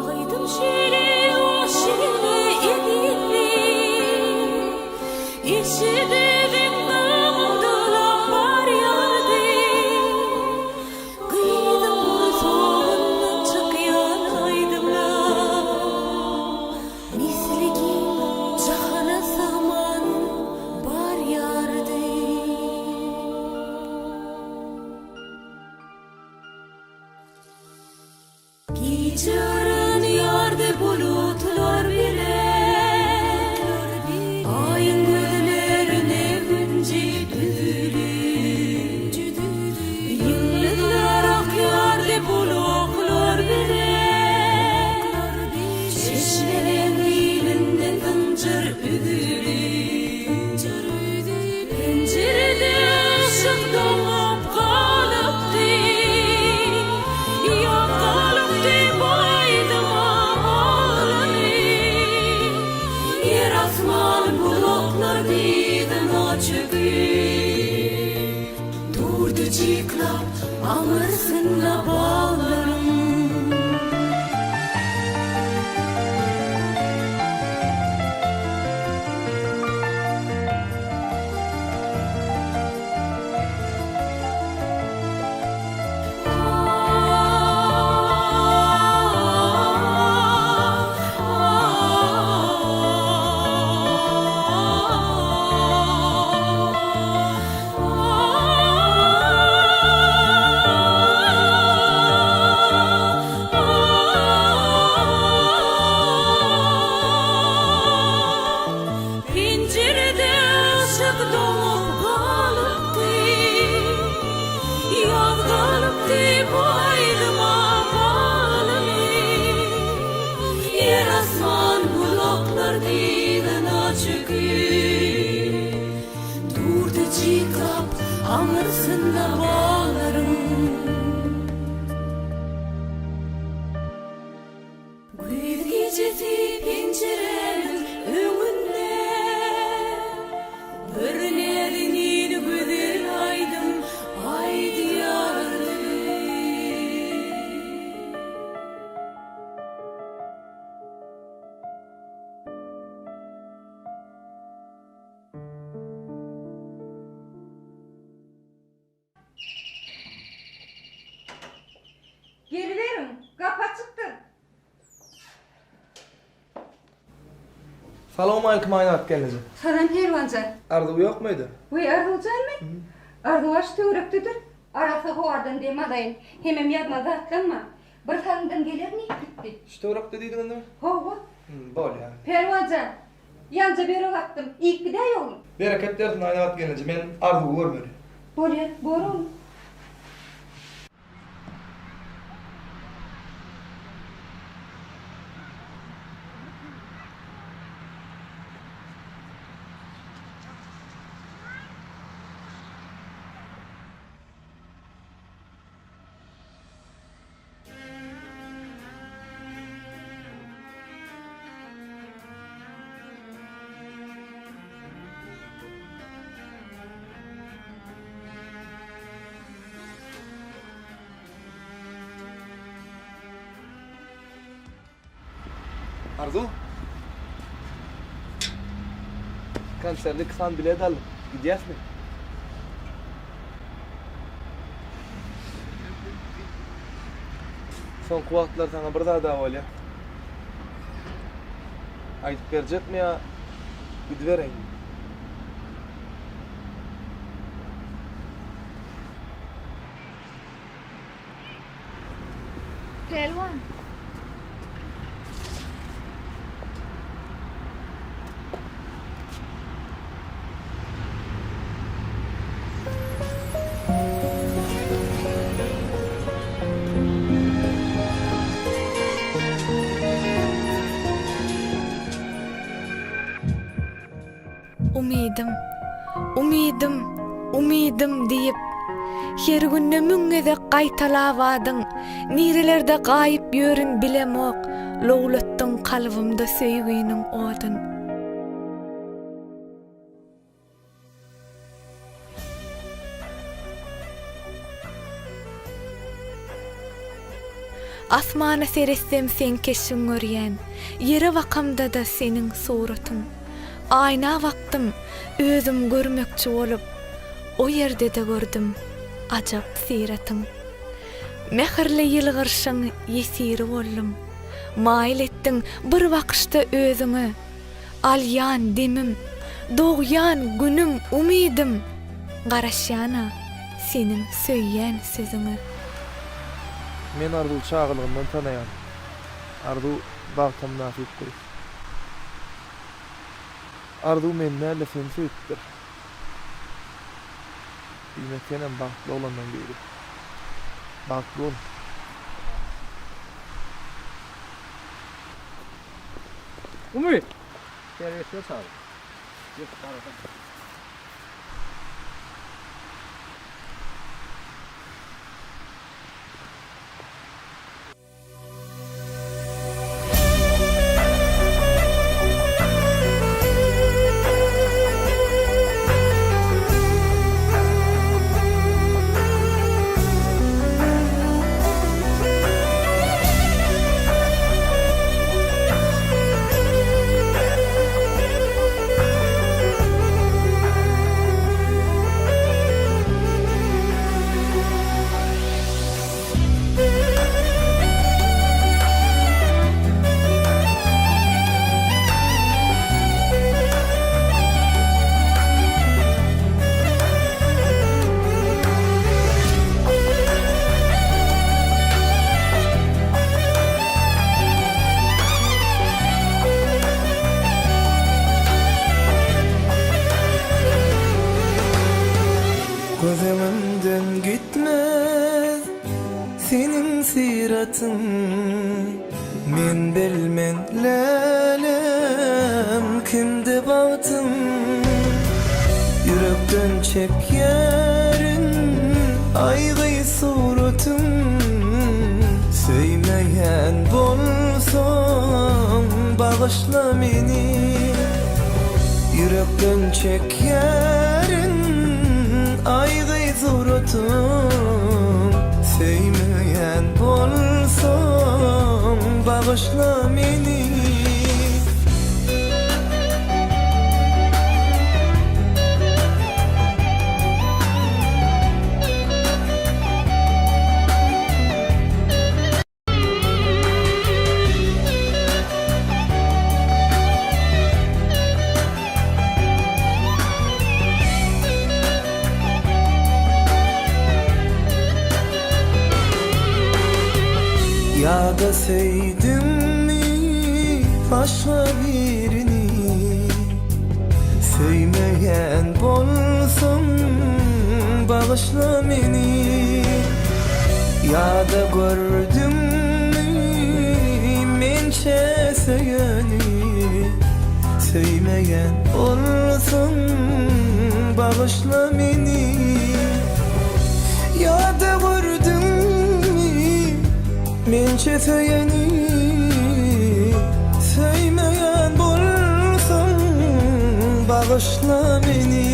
Aýdym şeýle, o şeýle ezizim, Eşidibem gamym dolap barýardy. Gyzyň gursagyndan çykýan aýdymlar Misli giň jahana sygman barýardy. Gije aranýardy bulutlar bilen, Aýyň gözlerine hünji düzülip, Ýyldyzlar akýardy bulaklar bilen, Çeşmeleň ilinden zynjyr üzülip, Penjirede yşyk doňup galypdy, Ýat galypdy bu aýdyma baglanyp. Ýer-asman bulutlar dyzyna çöküp, Durdy jyklap aňyrsynda baglaryň. Salowmalikim Aýnabat gelneje. Salam Perwanjan. Arzuw ýokmy öýde? Weý Arzuwjanmy? Arzuw aş töwerekdedir. Arassa howadan dem alaýyn. Hemem ýazma zatlanma. Bir salymdan gelerin diýip gitdi. Şu töwerekde diýdiňizmi? Hawa. Bolýar. Perwanjan, ýaňja börek atdym. Iýip gidäý oglum. Bereket bersin Aýnabat gelneje, men Arzuwy görmeli. Bolýar, bor oglum. Arzuw. Konserde iki sany bilet aldym. Gidýäsmi? Soňky wagtlar saňa bir zad-a bolýa. Aýdyp berjekmi ýa gidibereýinmi? Pälwan. Umydym, umydym, umydym diýip, Her günde müň gezek gaýtalap adyň, Nirelerde gaýyp ýörün bilemok, Lowlatdyň kalbymda söýginiň odun. Asmana seretsem seň keşbiň görýän, Ýere bakamda-da seniň suratyň. Aýna bakdym, özüm görmekçi bolup, O ýerde-de gördüm ajap syratyň. Mähirli ýylgyrşyň ýesiri boldum, Maýyl etdiň bir bakyşda özüňe. Alýan demim, dogýan günüm, umydym, Garaşýan-a seniň söýýän sözüňe. Men Arzuwy çagalygymdan tanaýan. Arzuw bagta mynasyp gyz. Arzuw meni däl-de seni söýüpdir. Diýmek senem bagtly oglanlaň biri. Bagtly bol. Umyt! Terbiýeçiler çagyr. Ýok, garaşan. Göz öňümden gitmez seniň syratyň Men bilmen lälem kimde bagtyň Ýürekden çekýärin aýgy suratyň Söýmeýän bolsaň bagyşla meni Ýürekden çekýärin aýgy suratyň Söýmeýän bolsaň bagyşla meni. Ýa-da söýdüňmi başga birini Söýmeýän bolsaň bagyşla meni Ýa-da gördüňmi mençe söýeni Söýmeýän bolsaň bagyşla meni Ýa-da gördüňmi mençe söýeni Söýmeýän bolsaň bagyşla meni.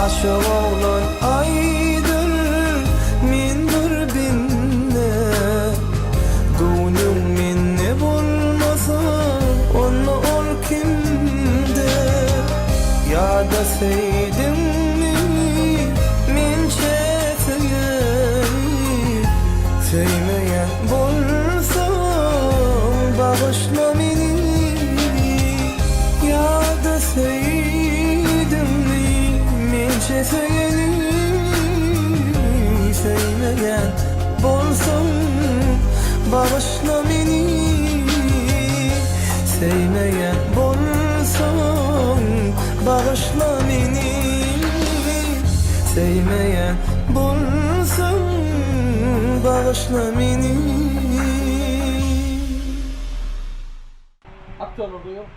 Aşyk oglan aýdyr men bir bende Göwnüň mende bolmasa onda ol kimde Ýa-da söýdüňmi mençe söýeni Söýmeýän bolsaň bagyşla meni Ýa-da söýdüňmi mençe söýeni Söýmeýän bolsaň bagyşla meni Söýmeýän bolsaň bagyşla meni Söýmeýän bolsaň bagyşla meni. Aktýorlar duýuň.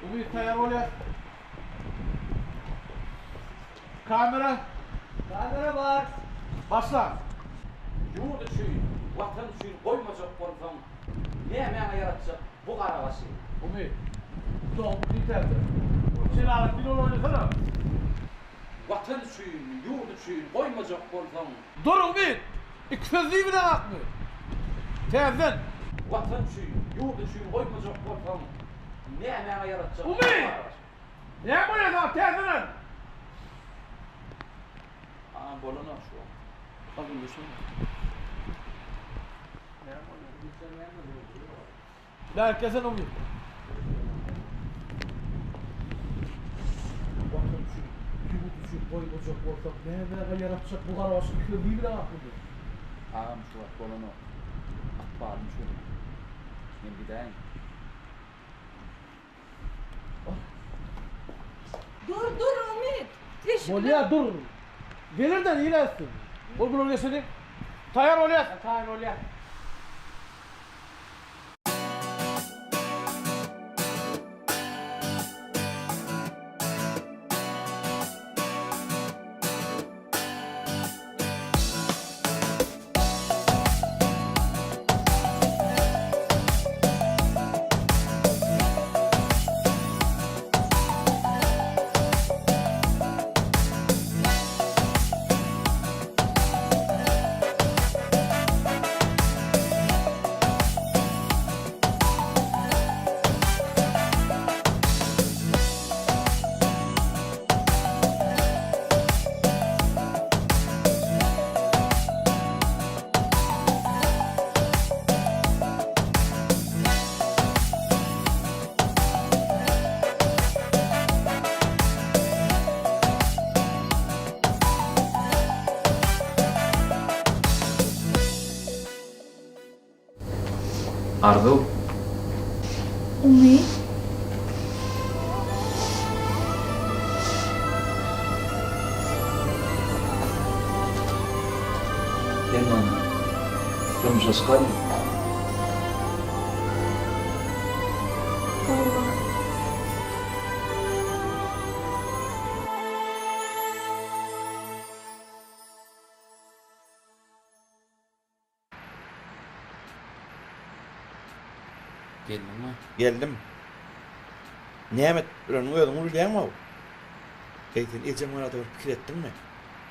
Umyt taýýar bolýar. Kamera. Kamera bar. Başla. Ýurt üçin, Watan üçin goýmajak bolsaň, nämäňe ýaratjak bu gara başy? Umyt. Dogduk diýtäde. Jelaletdin ol oýnasana. Watan üçin, ýurt üçin goýmajak bolsaň. Dur Umyt! Iki söz diýibileňakmy? Täzeden. Watan üçin, ýurt üçin goýmajak bolsaň, nämäňe ýaratjak bu Umyt! gara başy? Näme bolýar saňa täzeden? Agam bolanok şu wagt. Bärik gelsene Umyt. Watan üçin, ýurt üçin goýmajak bolsak, nämäge ýaratjak bu gara başy söz diýibile akyldy. Agam şu wagt bolanok. Ykbalym şul. Men gidäýin. Dur dur Umyt. Eşikler. Bolýa dur. Gelir-de nirä etsin. Bol bular geçeli. Taýýar bolýas. Taýyn bolýas. Arzuw. Umyt. Sen maňa durmuşa çykarmy? Hawa. Geldiňmi? Geldim. Näme edip ýöreniňi özüň bilýäňmi-ow? Eý, sen ejeň barada bir pikir etdiňmi?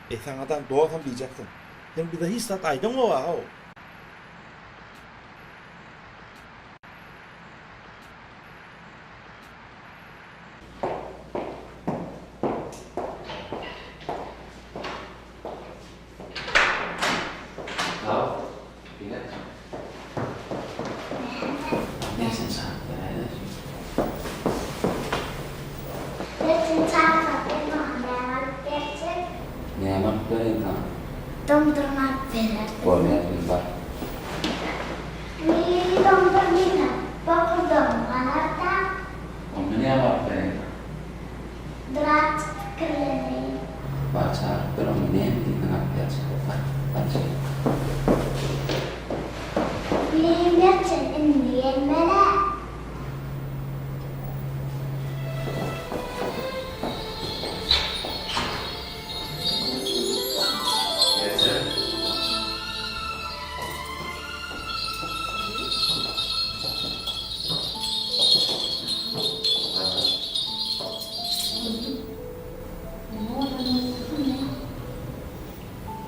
Eý, saňadan dostam diýjeksin. Sen bize hiç zat aýdaňok-a-how? Merjen çaga sen maňa näme alyp berjek? Näme alyp bereýin saňa? Doňdurma alyp berersiň. Bolýar indi bar. Wiý, doňdurmyna bokurdagym ganar-da. Onda näme alyp bereýin saňa? Birazjyk pikirleneýin. Bar çagyryp ber onda näme diýseň alyp berjek. Bar, bar çagyr. Wiý, Merjen indi gelmel-ä. Merjen.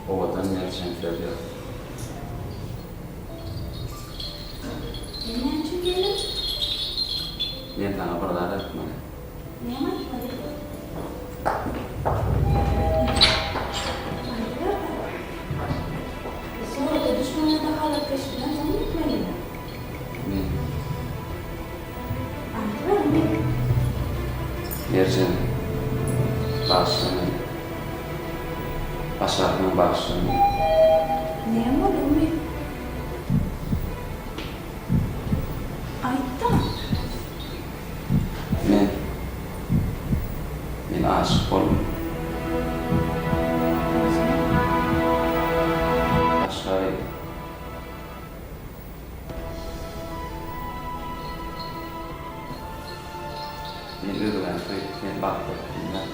Owadan merjen söz ýok. Sen näme üçin geldiň? Men saňa bir zat aýtmaly. Näme aýtmaly? Aýdyber-dä. Surata düşmänede halat keşbinden soň gitmelimi? Men. Aýdyber indi. Merjen, bagyşla meni. Başarsaň bagyşla meni. Näme boldy Umyt? Aýt-da. Men. Men aşyk boldum. Başga gyza. Men özgäni söýüp, seni bagtly edip bilmen.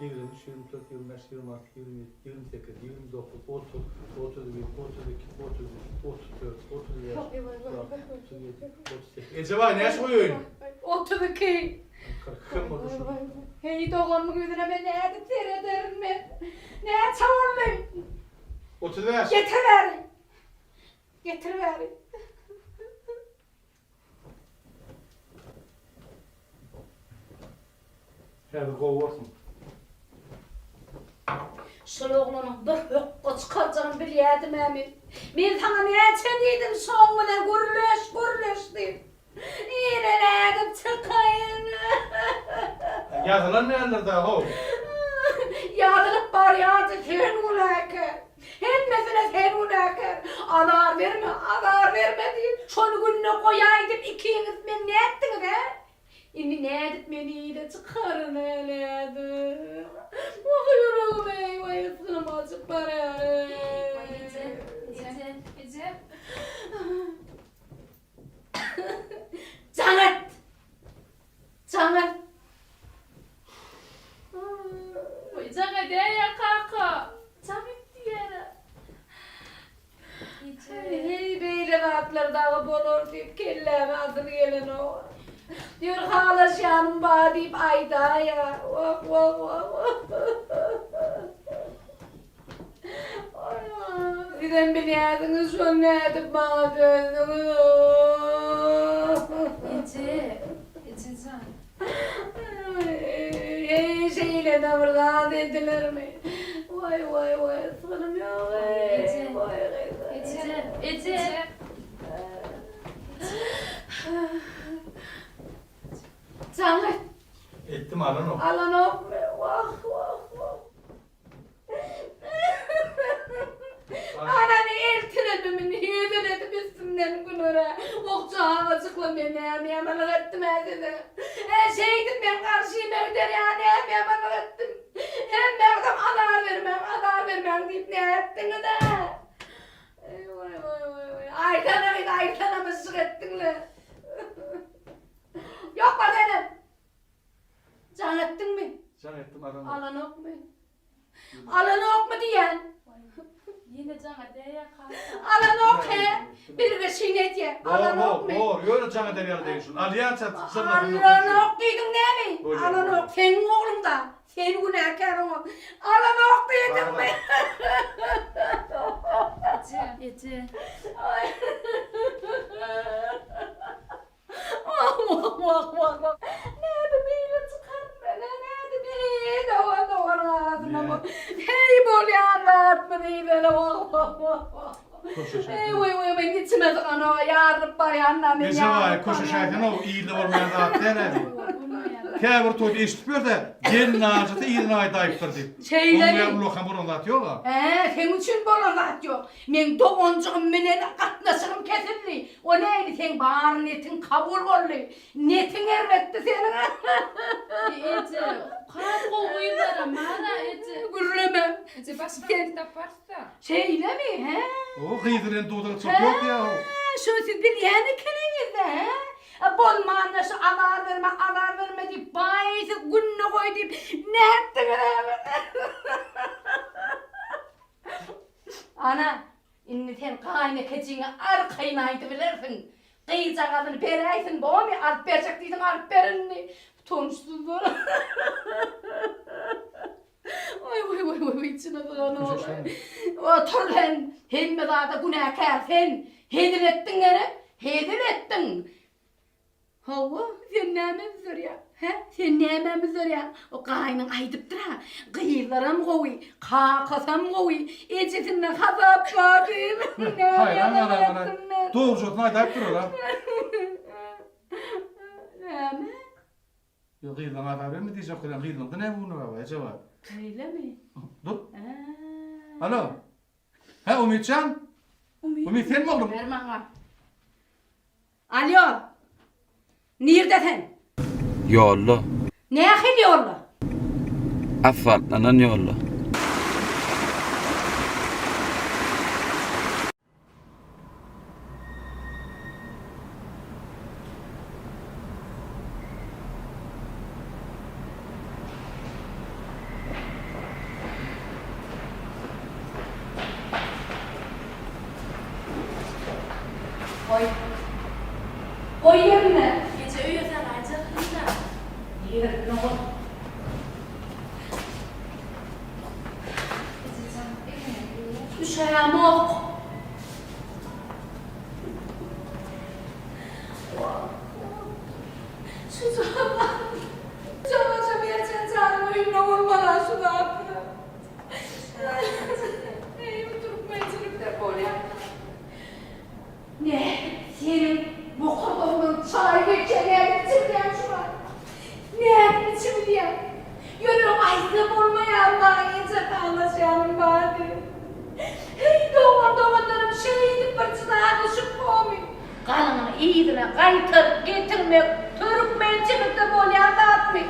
23, 24, 25, 26, 27, 28, 29, 30, 31, 32, 33, 34, 35, 36, 37, 38. Ejebaý näçe goýaýyn? 32. 42 hem boldy şu. Heý doganymyň ýüzüne men nädip serederin men? Näçe boldy? 35. Getir bäri. Getir bäri. Häzir gowy bolsun. Şol oglanyň bir hökge çykarjagyny bilýädim-ä men. Men saňa näçe diýdim şoň bilen gürleş, gürleş diýip. Ine nädip çykaýyn. Ýazylan däldir-dä, how. Ýazylyp barýardy sen günäkär. Hemmesine sen günäkär. Azar berme, azar berme diýip, şony gününe goýaý diýip ikiňiz meni nätdiňiz, hä? Indi nädip men ile çykaryn-a, nädip? Wah, ýüregim-eý, waý, ysgynym gaçyp barýar-eý. Waý, eje, eje, eje. Jaň et! Jaň et! Waý, jaň edäý-ä, kaka. Jaň et diýýär-ä. Heý, beýle zatlar dagy bolar diýip kelläme asyl gelenok. Ýör halaşýanym bar diýip aýdaýa. Wah, wah, wah, wah. Sizem bilýärsiňiz şony nädip maňa döndüňiz. Eje, eje jan. Heý, şeýle-de bir zat edilermi? Waý, waý, waý, ysgynym ýok-eý. Waý, gyzym. Eje, eje. Jaň et. Etdim alanok. Alanokmy? Wah, wah, wah. Anany eltirenimi hezil edip üstümden güler-ä. Oh, çagajykla men näme ýamanlyk etdim-ä size? Hä, şeýdip meň garşyma gider ýa näme ýamanlyk etdim? Hemmäňizem azar bermäň, azar bermäň diýip nätdiňiz-ä? Eý, waý, waý, waý, waý. Aýtsana gyz, aýtsana myžžyk etdiň-le. Ýok bar senem. Jaň etdiňmi? Jaň etdim alanok. Alanokmy? Alanokmy diýýän. Ýene jaň edäýýä kaka. Alanok he. Birge şin edýä. Alanokmy? Bor, bor, ýöne jaň eder ýaly degil şun. Alýança jyrlasyn. Alanok diýdiň näme? Alanok seň ogluň-da. Sen günäkär oňa. Alanok diýdiňmi? Eje, eje. Wah, wah, wah, wah, wah. Nädip beýle çykaryn men-ä, nädip? Eý, dogan, doganyň arasynda bu. Heý, bolýan zatmy diýsene, wah, wah, wah, wah. Eý, weý, weý, meň içime syganok, ýarylyp barýan-da men, Eje baý, ýarylyp barýan. köşeşäýsene-ow, ilde bolmaýan zat däl-ä diý. Käbir toýda eşidip ýör-de, gelnajysy yzyna gaýdaýypdyr diýip. Şeýlemi? Oň ýaly ullakan bolan zat ýog-a. Hä, seň üçin bolan zat ýok. Meň doganjygym bilen gatnaşygym kesildi. O nähili seň bar netiň kabul boldy. Netiň erbetdi seniň. Eje, has gowy gyzlaram bar-a, eje. Gürleme. Eje, başga gyz taparys-da. Şeýlemi, hä? O gyz bilen duzak çykyp ýok ýa. Hä, şo siz bilýän ekeniňiz-dä, hä? Bolmanda şu azar berme, azar berme diýip, baý siz günde goý diýip nätdiňiz-ä? Ana, indi sen gaýynekejiňe arkaýyn aýdybilersiň. Gyzjagazyny beräýsin, bormy? Alyp berjek diýdiň, alyp ber indi. Utançsyzlar. Oý, oý, oý, oý, içime syganok. Otur sen, hemme zada günäkär sen. Hezil etdiň gerek? Hezil etdiň. Hawa, sen nämä müzzerýäň? Hä? Sen nämä müzzerýäň? O gaýnyň aýdypdyr-a, gyzlaram gowy, kakasam gowy, ejesinde hasap bar diýip. Näme Haýran ýalan galaýyn etdim men? Dogrujasyny aýdaýyp durar-a. Näme? Ýok, gyzlaň azar berme diýjek bolýan, gyzlaňda näme günä bar, eje bar. Şeýlemi? Dur. Alo. Hä, Umytjan? Umyt senmi oglum? Ber maňa. Alýo! Nirde sen? Ýolda. Nähili ýolda? Asfaltlanan ýolda. Goý. Goý ýerine. Eje öýe salaýjakdym-da. Ýerine goý. Ejejan, egniňe geýýä. Üşämok. Şu jana. Janaja berjen janyň öýünde bolmaly-a şu zatlar. Eý, bu türkmençilikde bolýan. Nädip seniň bokurdagyňdan çaý geçýär, nädip içirýäň şu wagt? Nädip içibilýäň? Ýöne aýtsa bolmaýar maňa eje aglaşýanym bar diýip. Heý, dogan-doganlarym şeýdip bir jyda düşüp bomy? Galyňyny yzyna gaýtaryp getirmek türkmençilikde bolýan zatmy?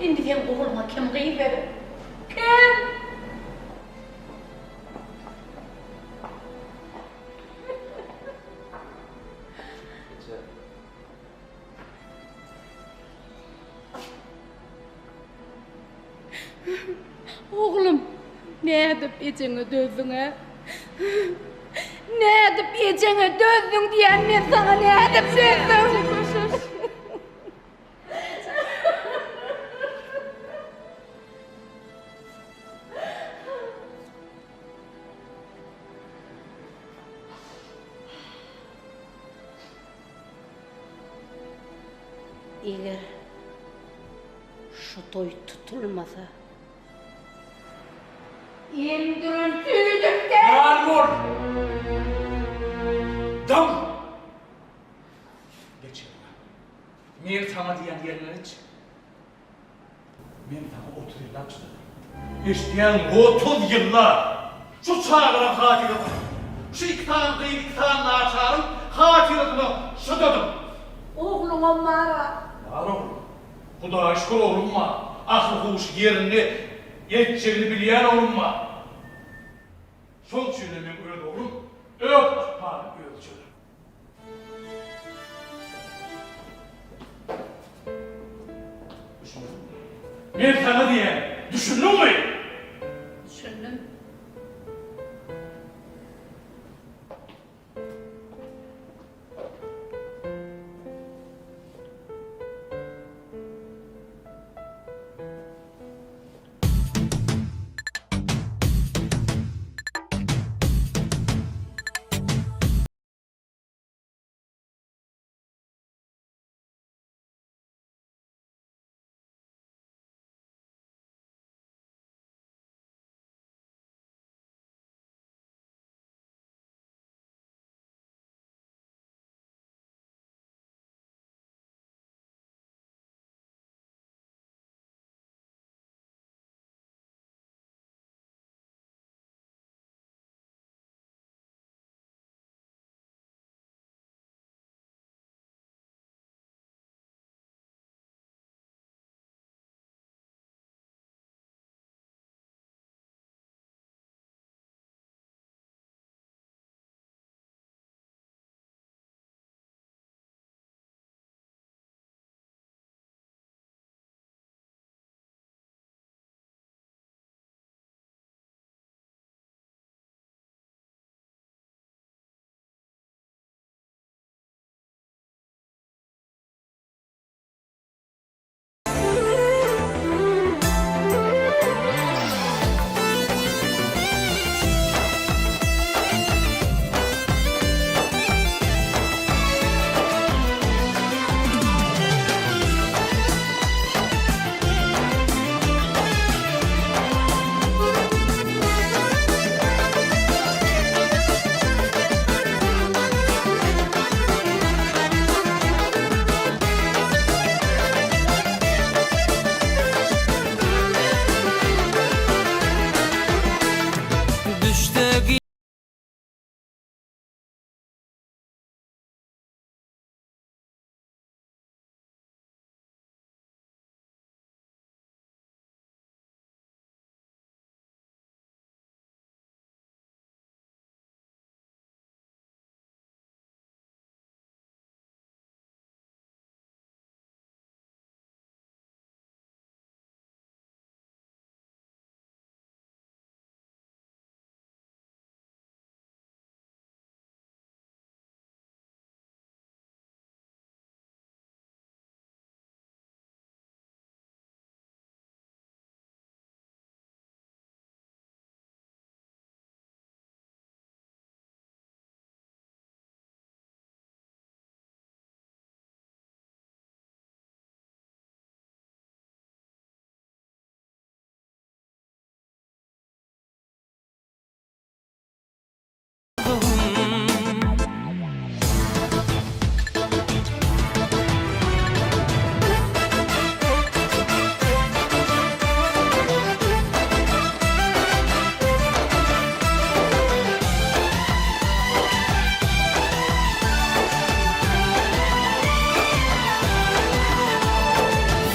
Indi seň ogluňa kim gyz berer? Kim? Eje. Oglum, nädip ejeňe dözdüň-ä? Nädip ejeňe dözdüň diýýän men saňa nädip dözdüň? Eger şu toý tutulmasa. Emdiren süýdüm däl. Lal bol! Dym! Geç ýerine. 30 ýyllap çydadym. Eşidýäňmi, 30 ýyllap! Şu çagalaň hatyrasyna, şu iki sany gyz, iki sany naçaryň hatyrasyna çydadym. Ogluňam bar-a. Bar oglum. Hudaýa şükür oglum bar. Akyl-huşy ýerinde, etjegini bilýän oglum bar. Şoň üçinem meň öz oglum öz ykbalyny özi çözer. Düşündiňmi? Men saňa diýýän, düşündiňmi? Düşündim. Düşde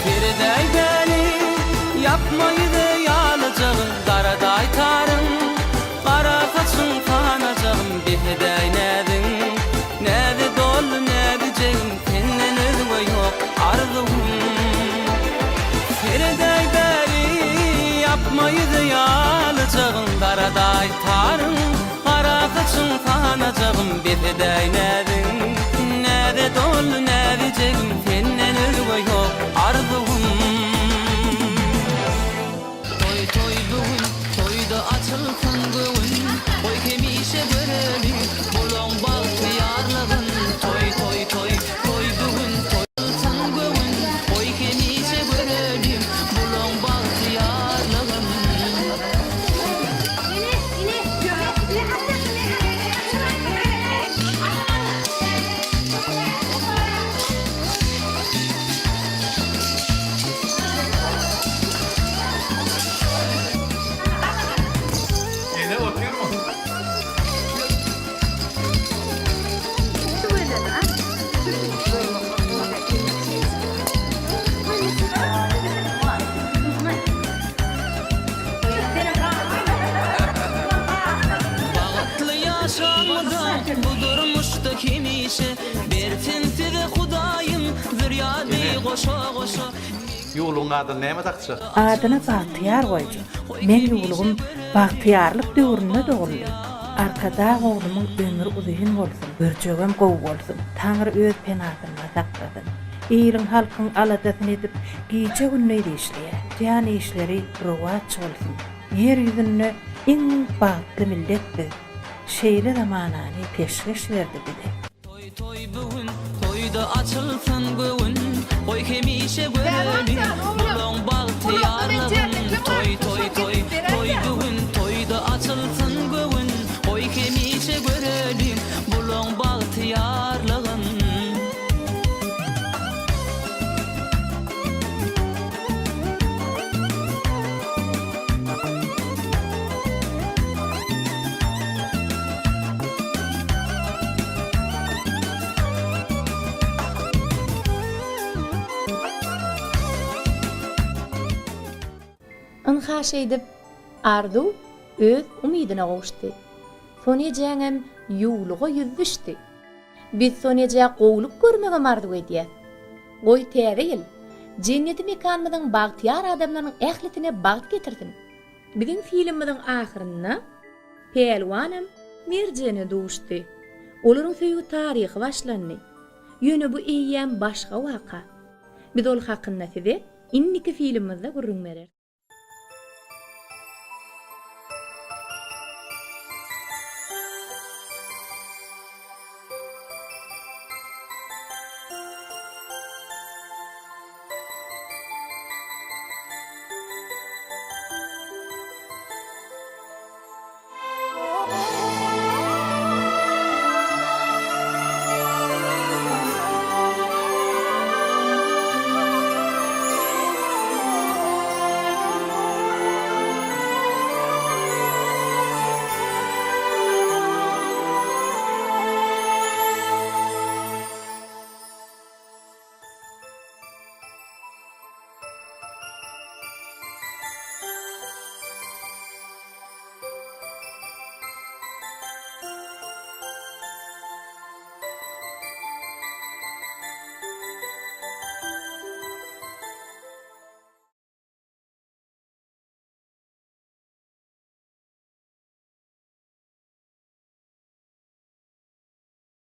Seredäý bäri, ýapma ýüze ýalyjagyn, Daradaý taryň, gara saçyň sanajagyn, Besedäý näziň, näze doldy näzijegim, Senden özge ýok arzuwym. Seredäý bäri, ýapma ýüze ýalyjagyn, Daradaý taryň, gara saçyň sanajagyn, Besedäý näziň, näze doldy näzijegim, Senden özge ýok arzuwym. Toý toý bu gün toýda açylsyn göwün Goý hemişe göreli bulaň bagtyýarlygyn Toý toý toý toý bu gün toý açylsyn göwün Goý hemişe göreli bulaň bagtyýarlygyn. Bu durmuşda hemişe Bersin size Hudaýym Zürýady goşa-goşa Ýuwlugyň adyny näme dakjak? Adyna Bagtyýar goýjak. Meň ýuwlugym bagtyýarlyk döwründe doguldy. Arkadag oglumyň ömri uzyn bolsun, görjegem gowy bolsun. Taňry öz penasynda saklasyn. Iliň halkyň aladasyny edip gije-gündiz işleýär. Tutýan işleri rowaç bolsun. Ýer ýüzünde iň bagtly millet biz. Şeýle zamanany peşgeş berdi bize. Toý toý bu gün toýda açylsyn göwün Goý hemişe göreli bulaň bagtyýarlygyn Toý toý toý toý bu gün toýda açylsyn göwün Goý hemişe göreli bulaň bagtyýarlygyn. Ynha şeýdip, Arzuw öz umydyna gowuşdy. Sona ejäňem ýuwluga ýüz düşdi. Biz Sona ejä gowulyk görmegem arzuw edýäs. Goý täze ýyl, jenneti mekanymyzyň bagtyýar adamlarynyň ählisine bagt getirsin! Biziň filmimiziň ahyrynda Pälwanam Merjene duşdy. Olaryň söýgi taryhy başlandy. Ýöne bu eýýäm başga waka. Biz ol hakynda size indiki filmimizde gürrüň bereris.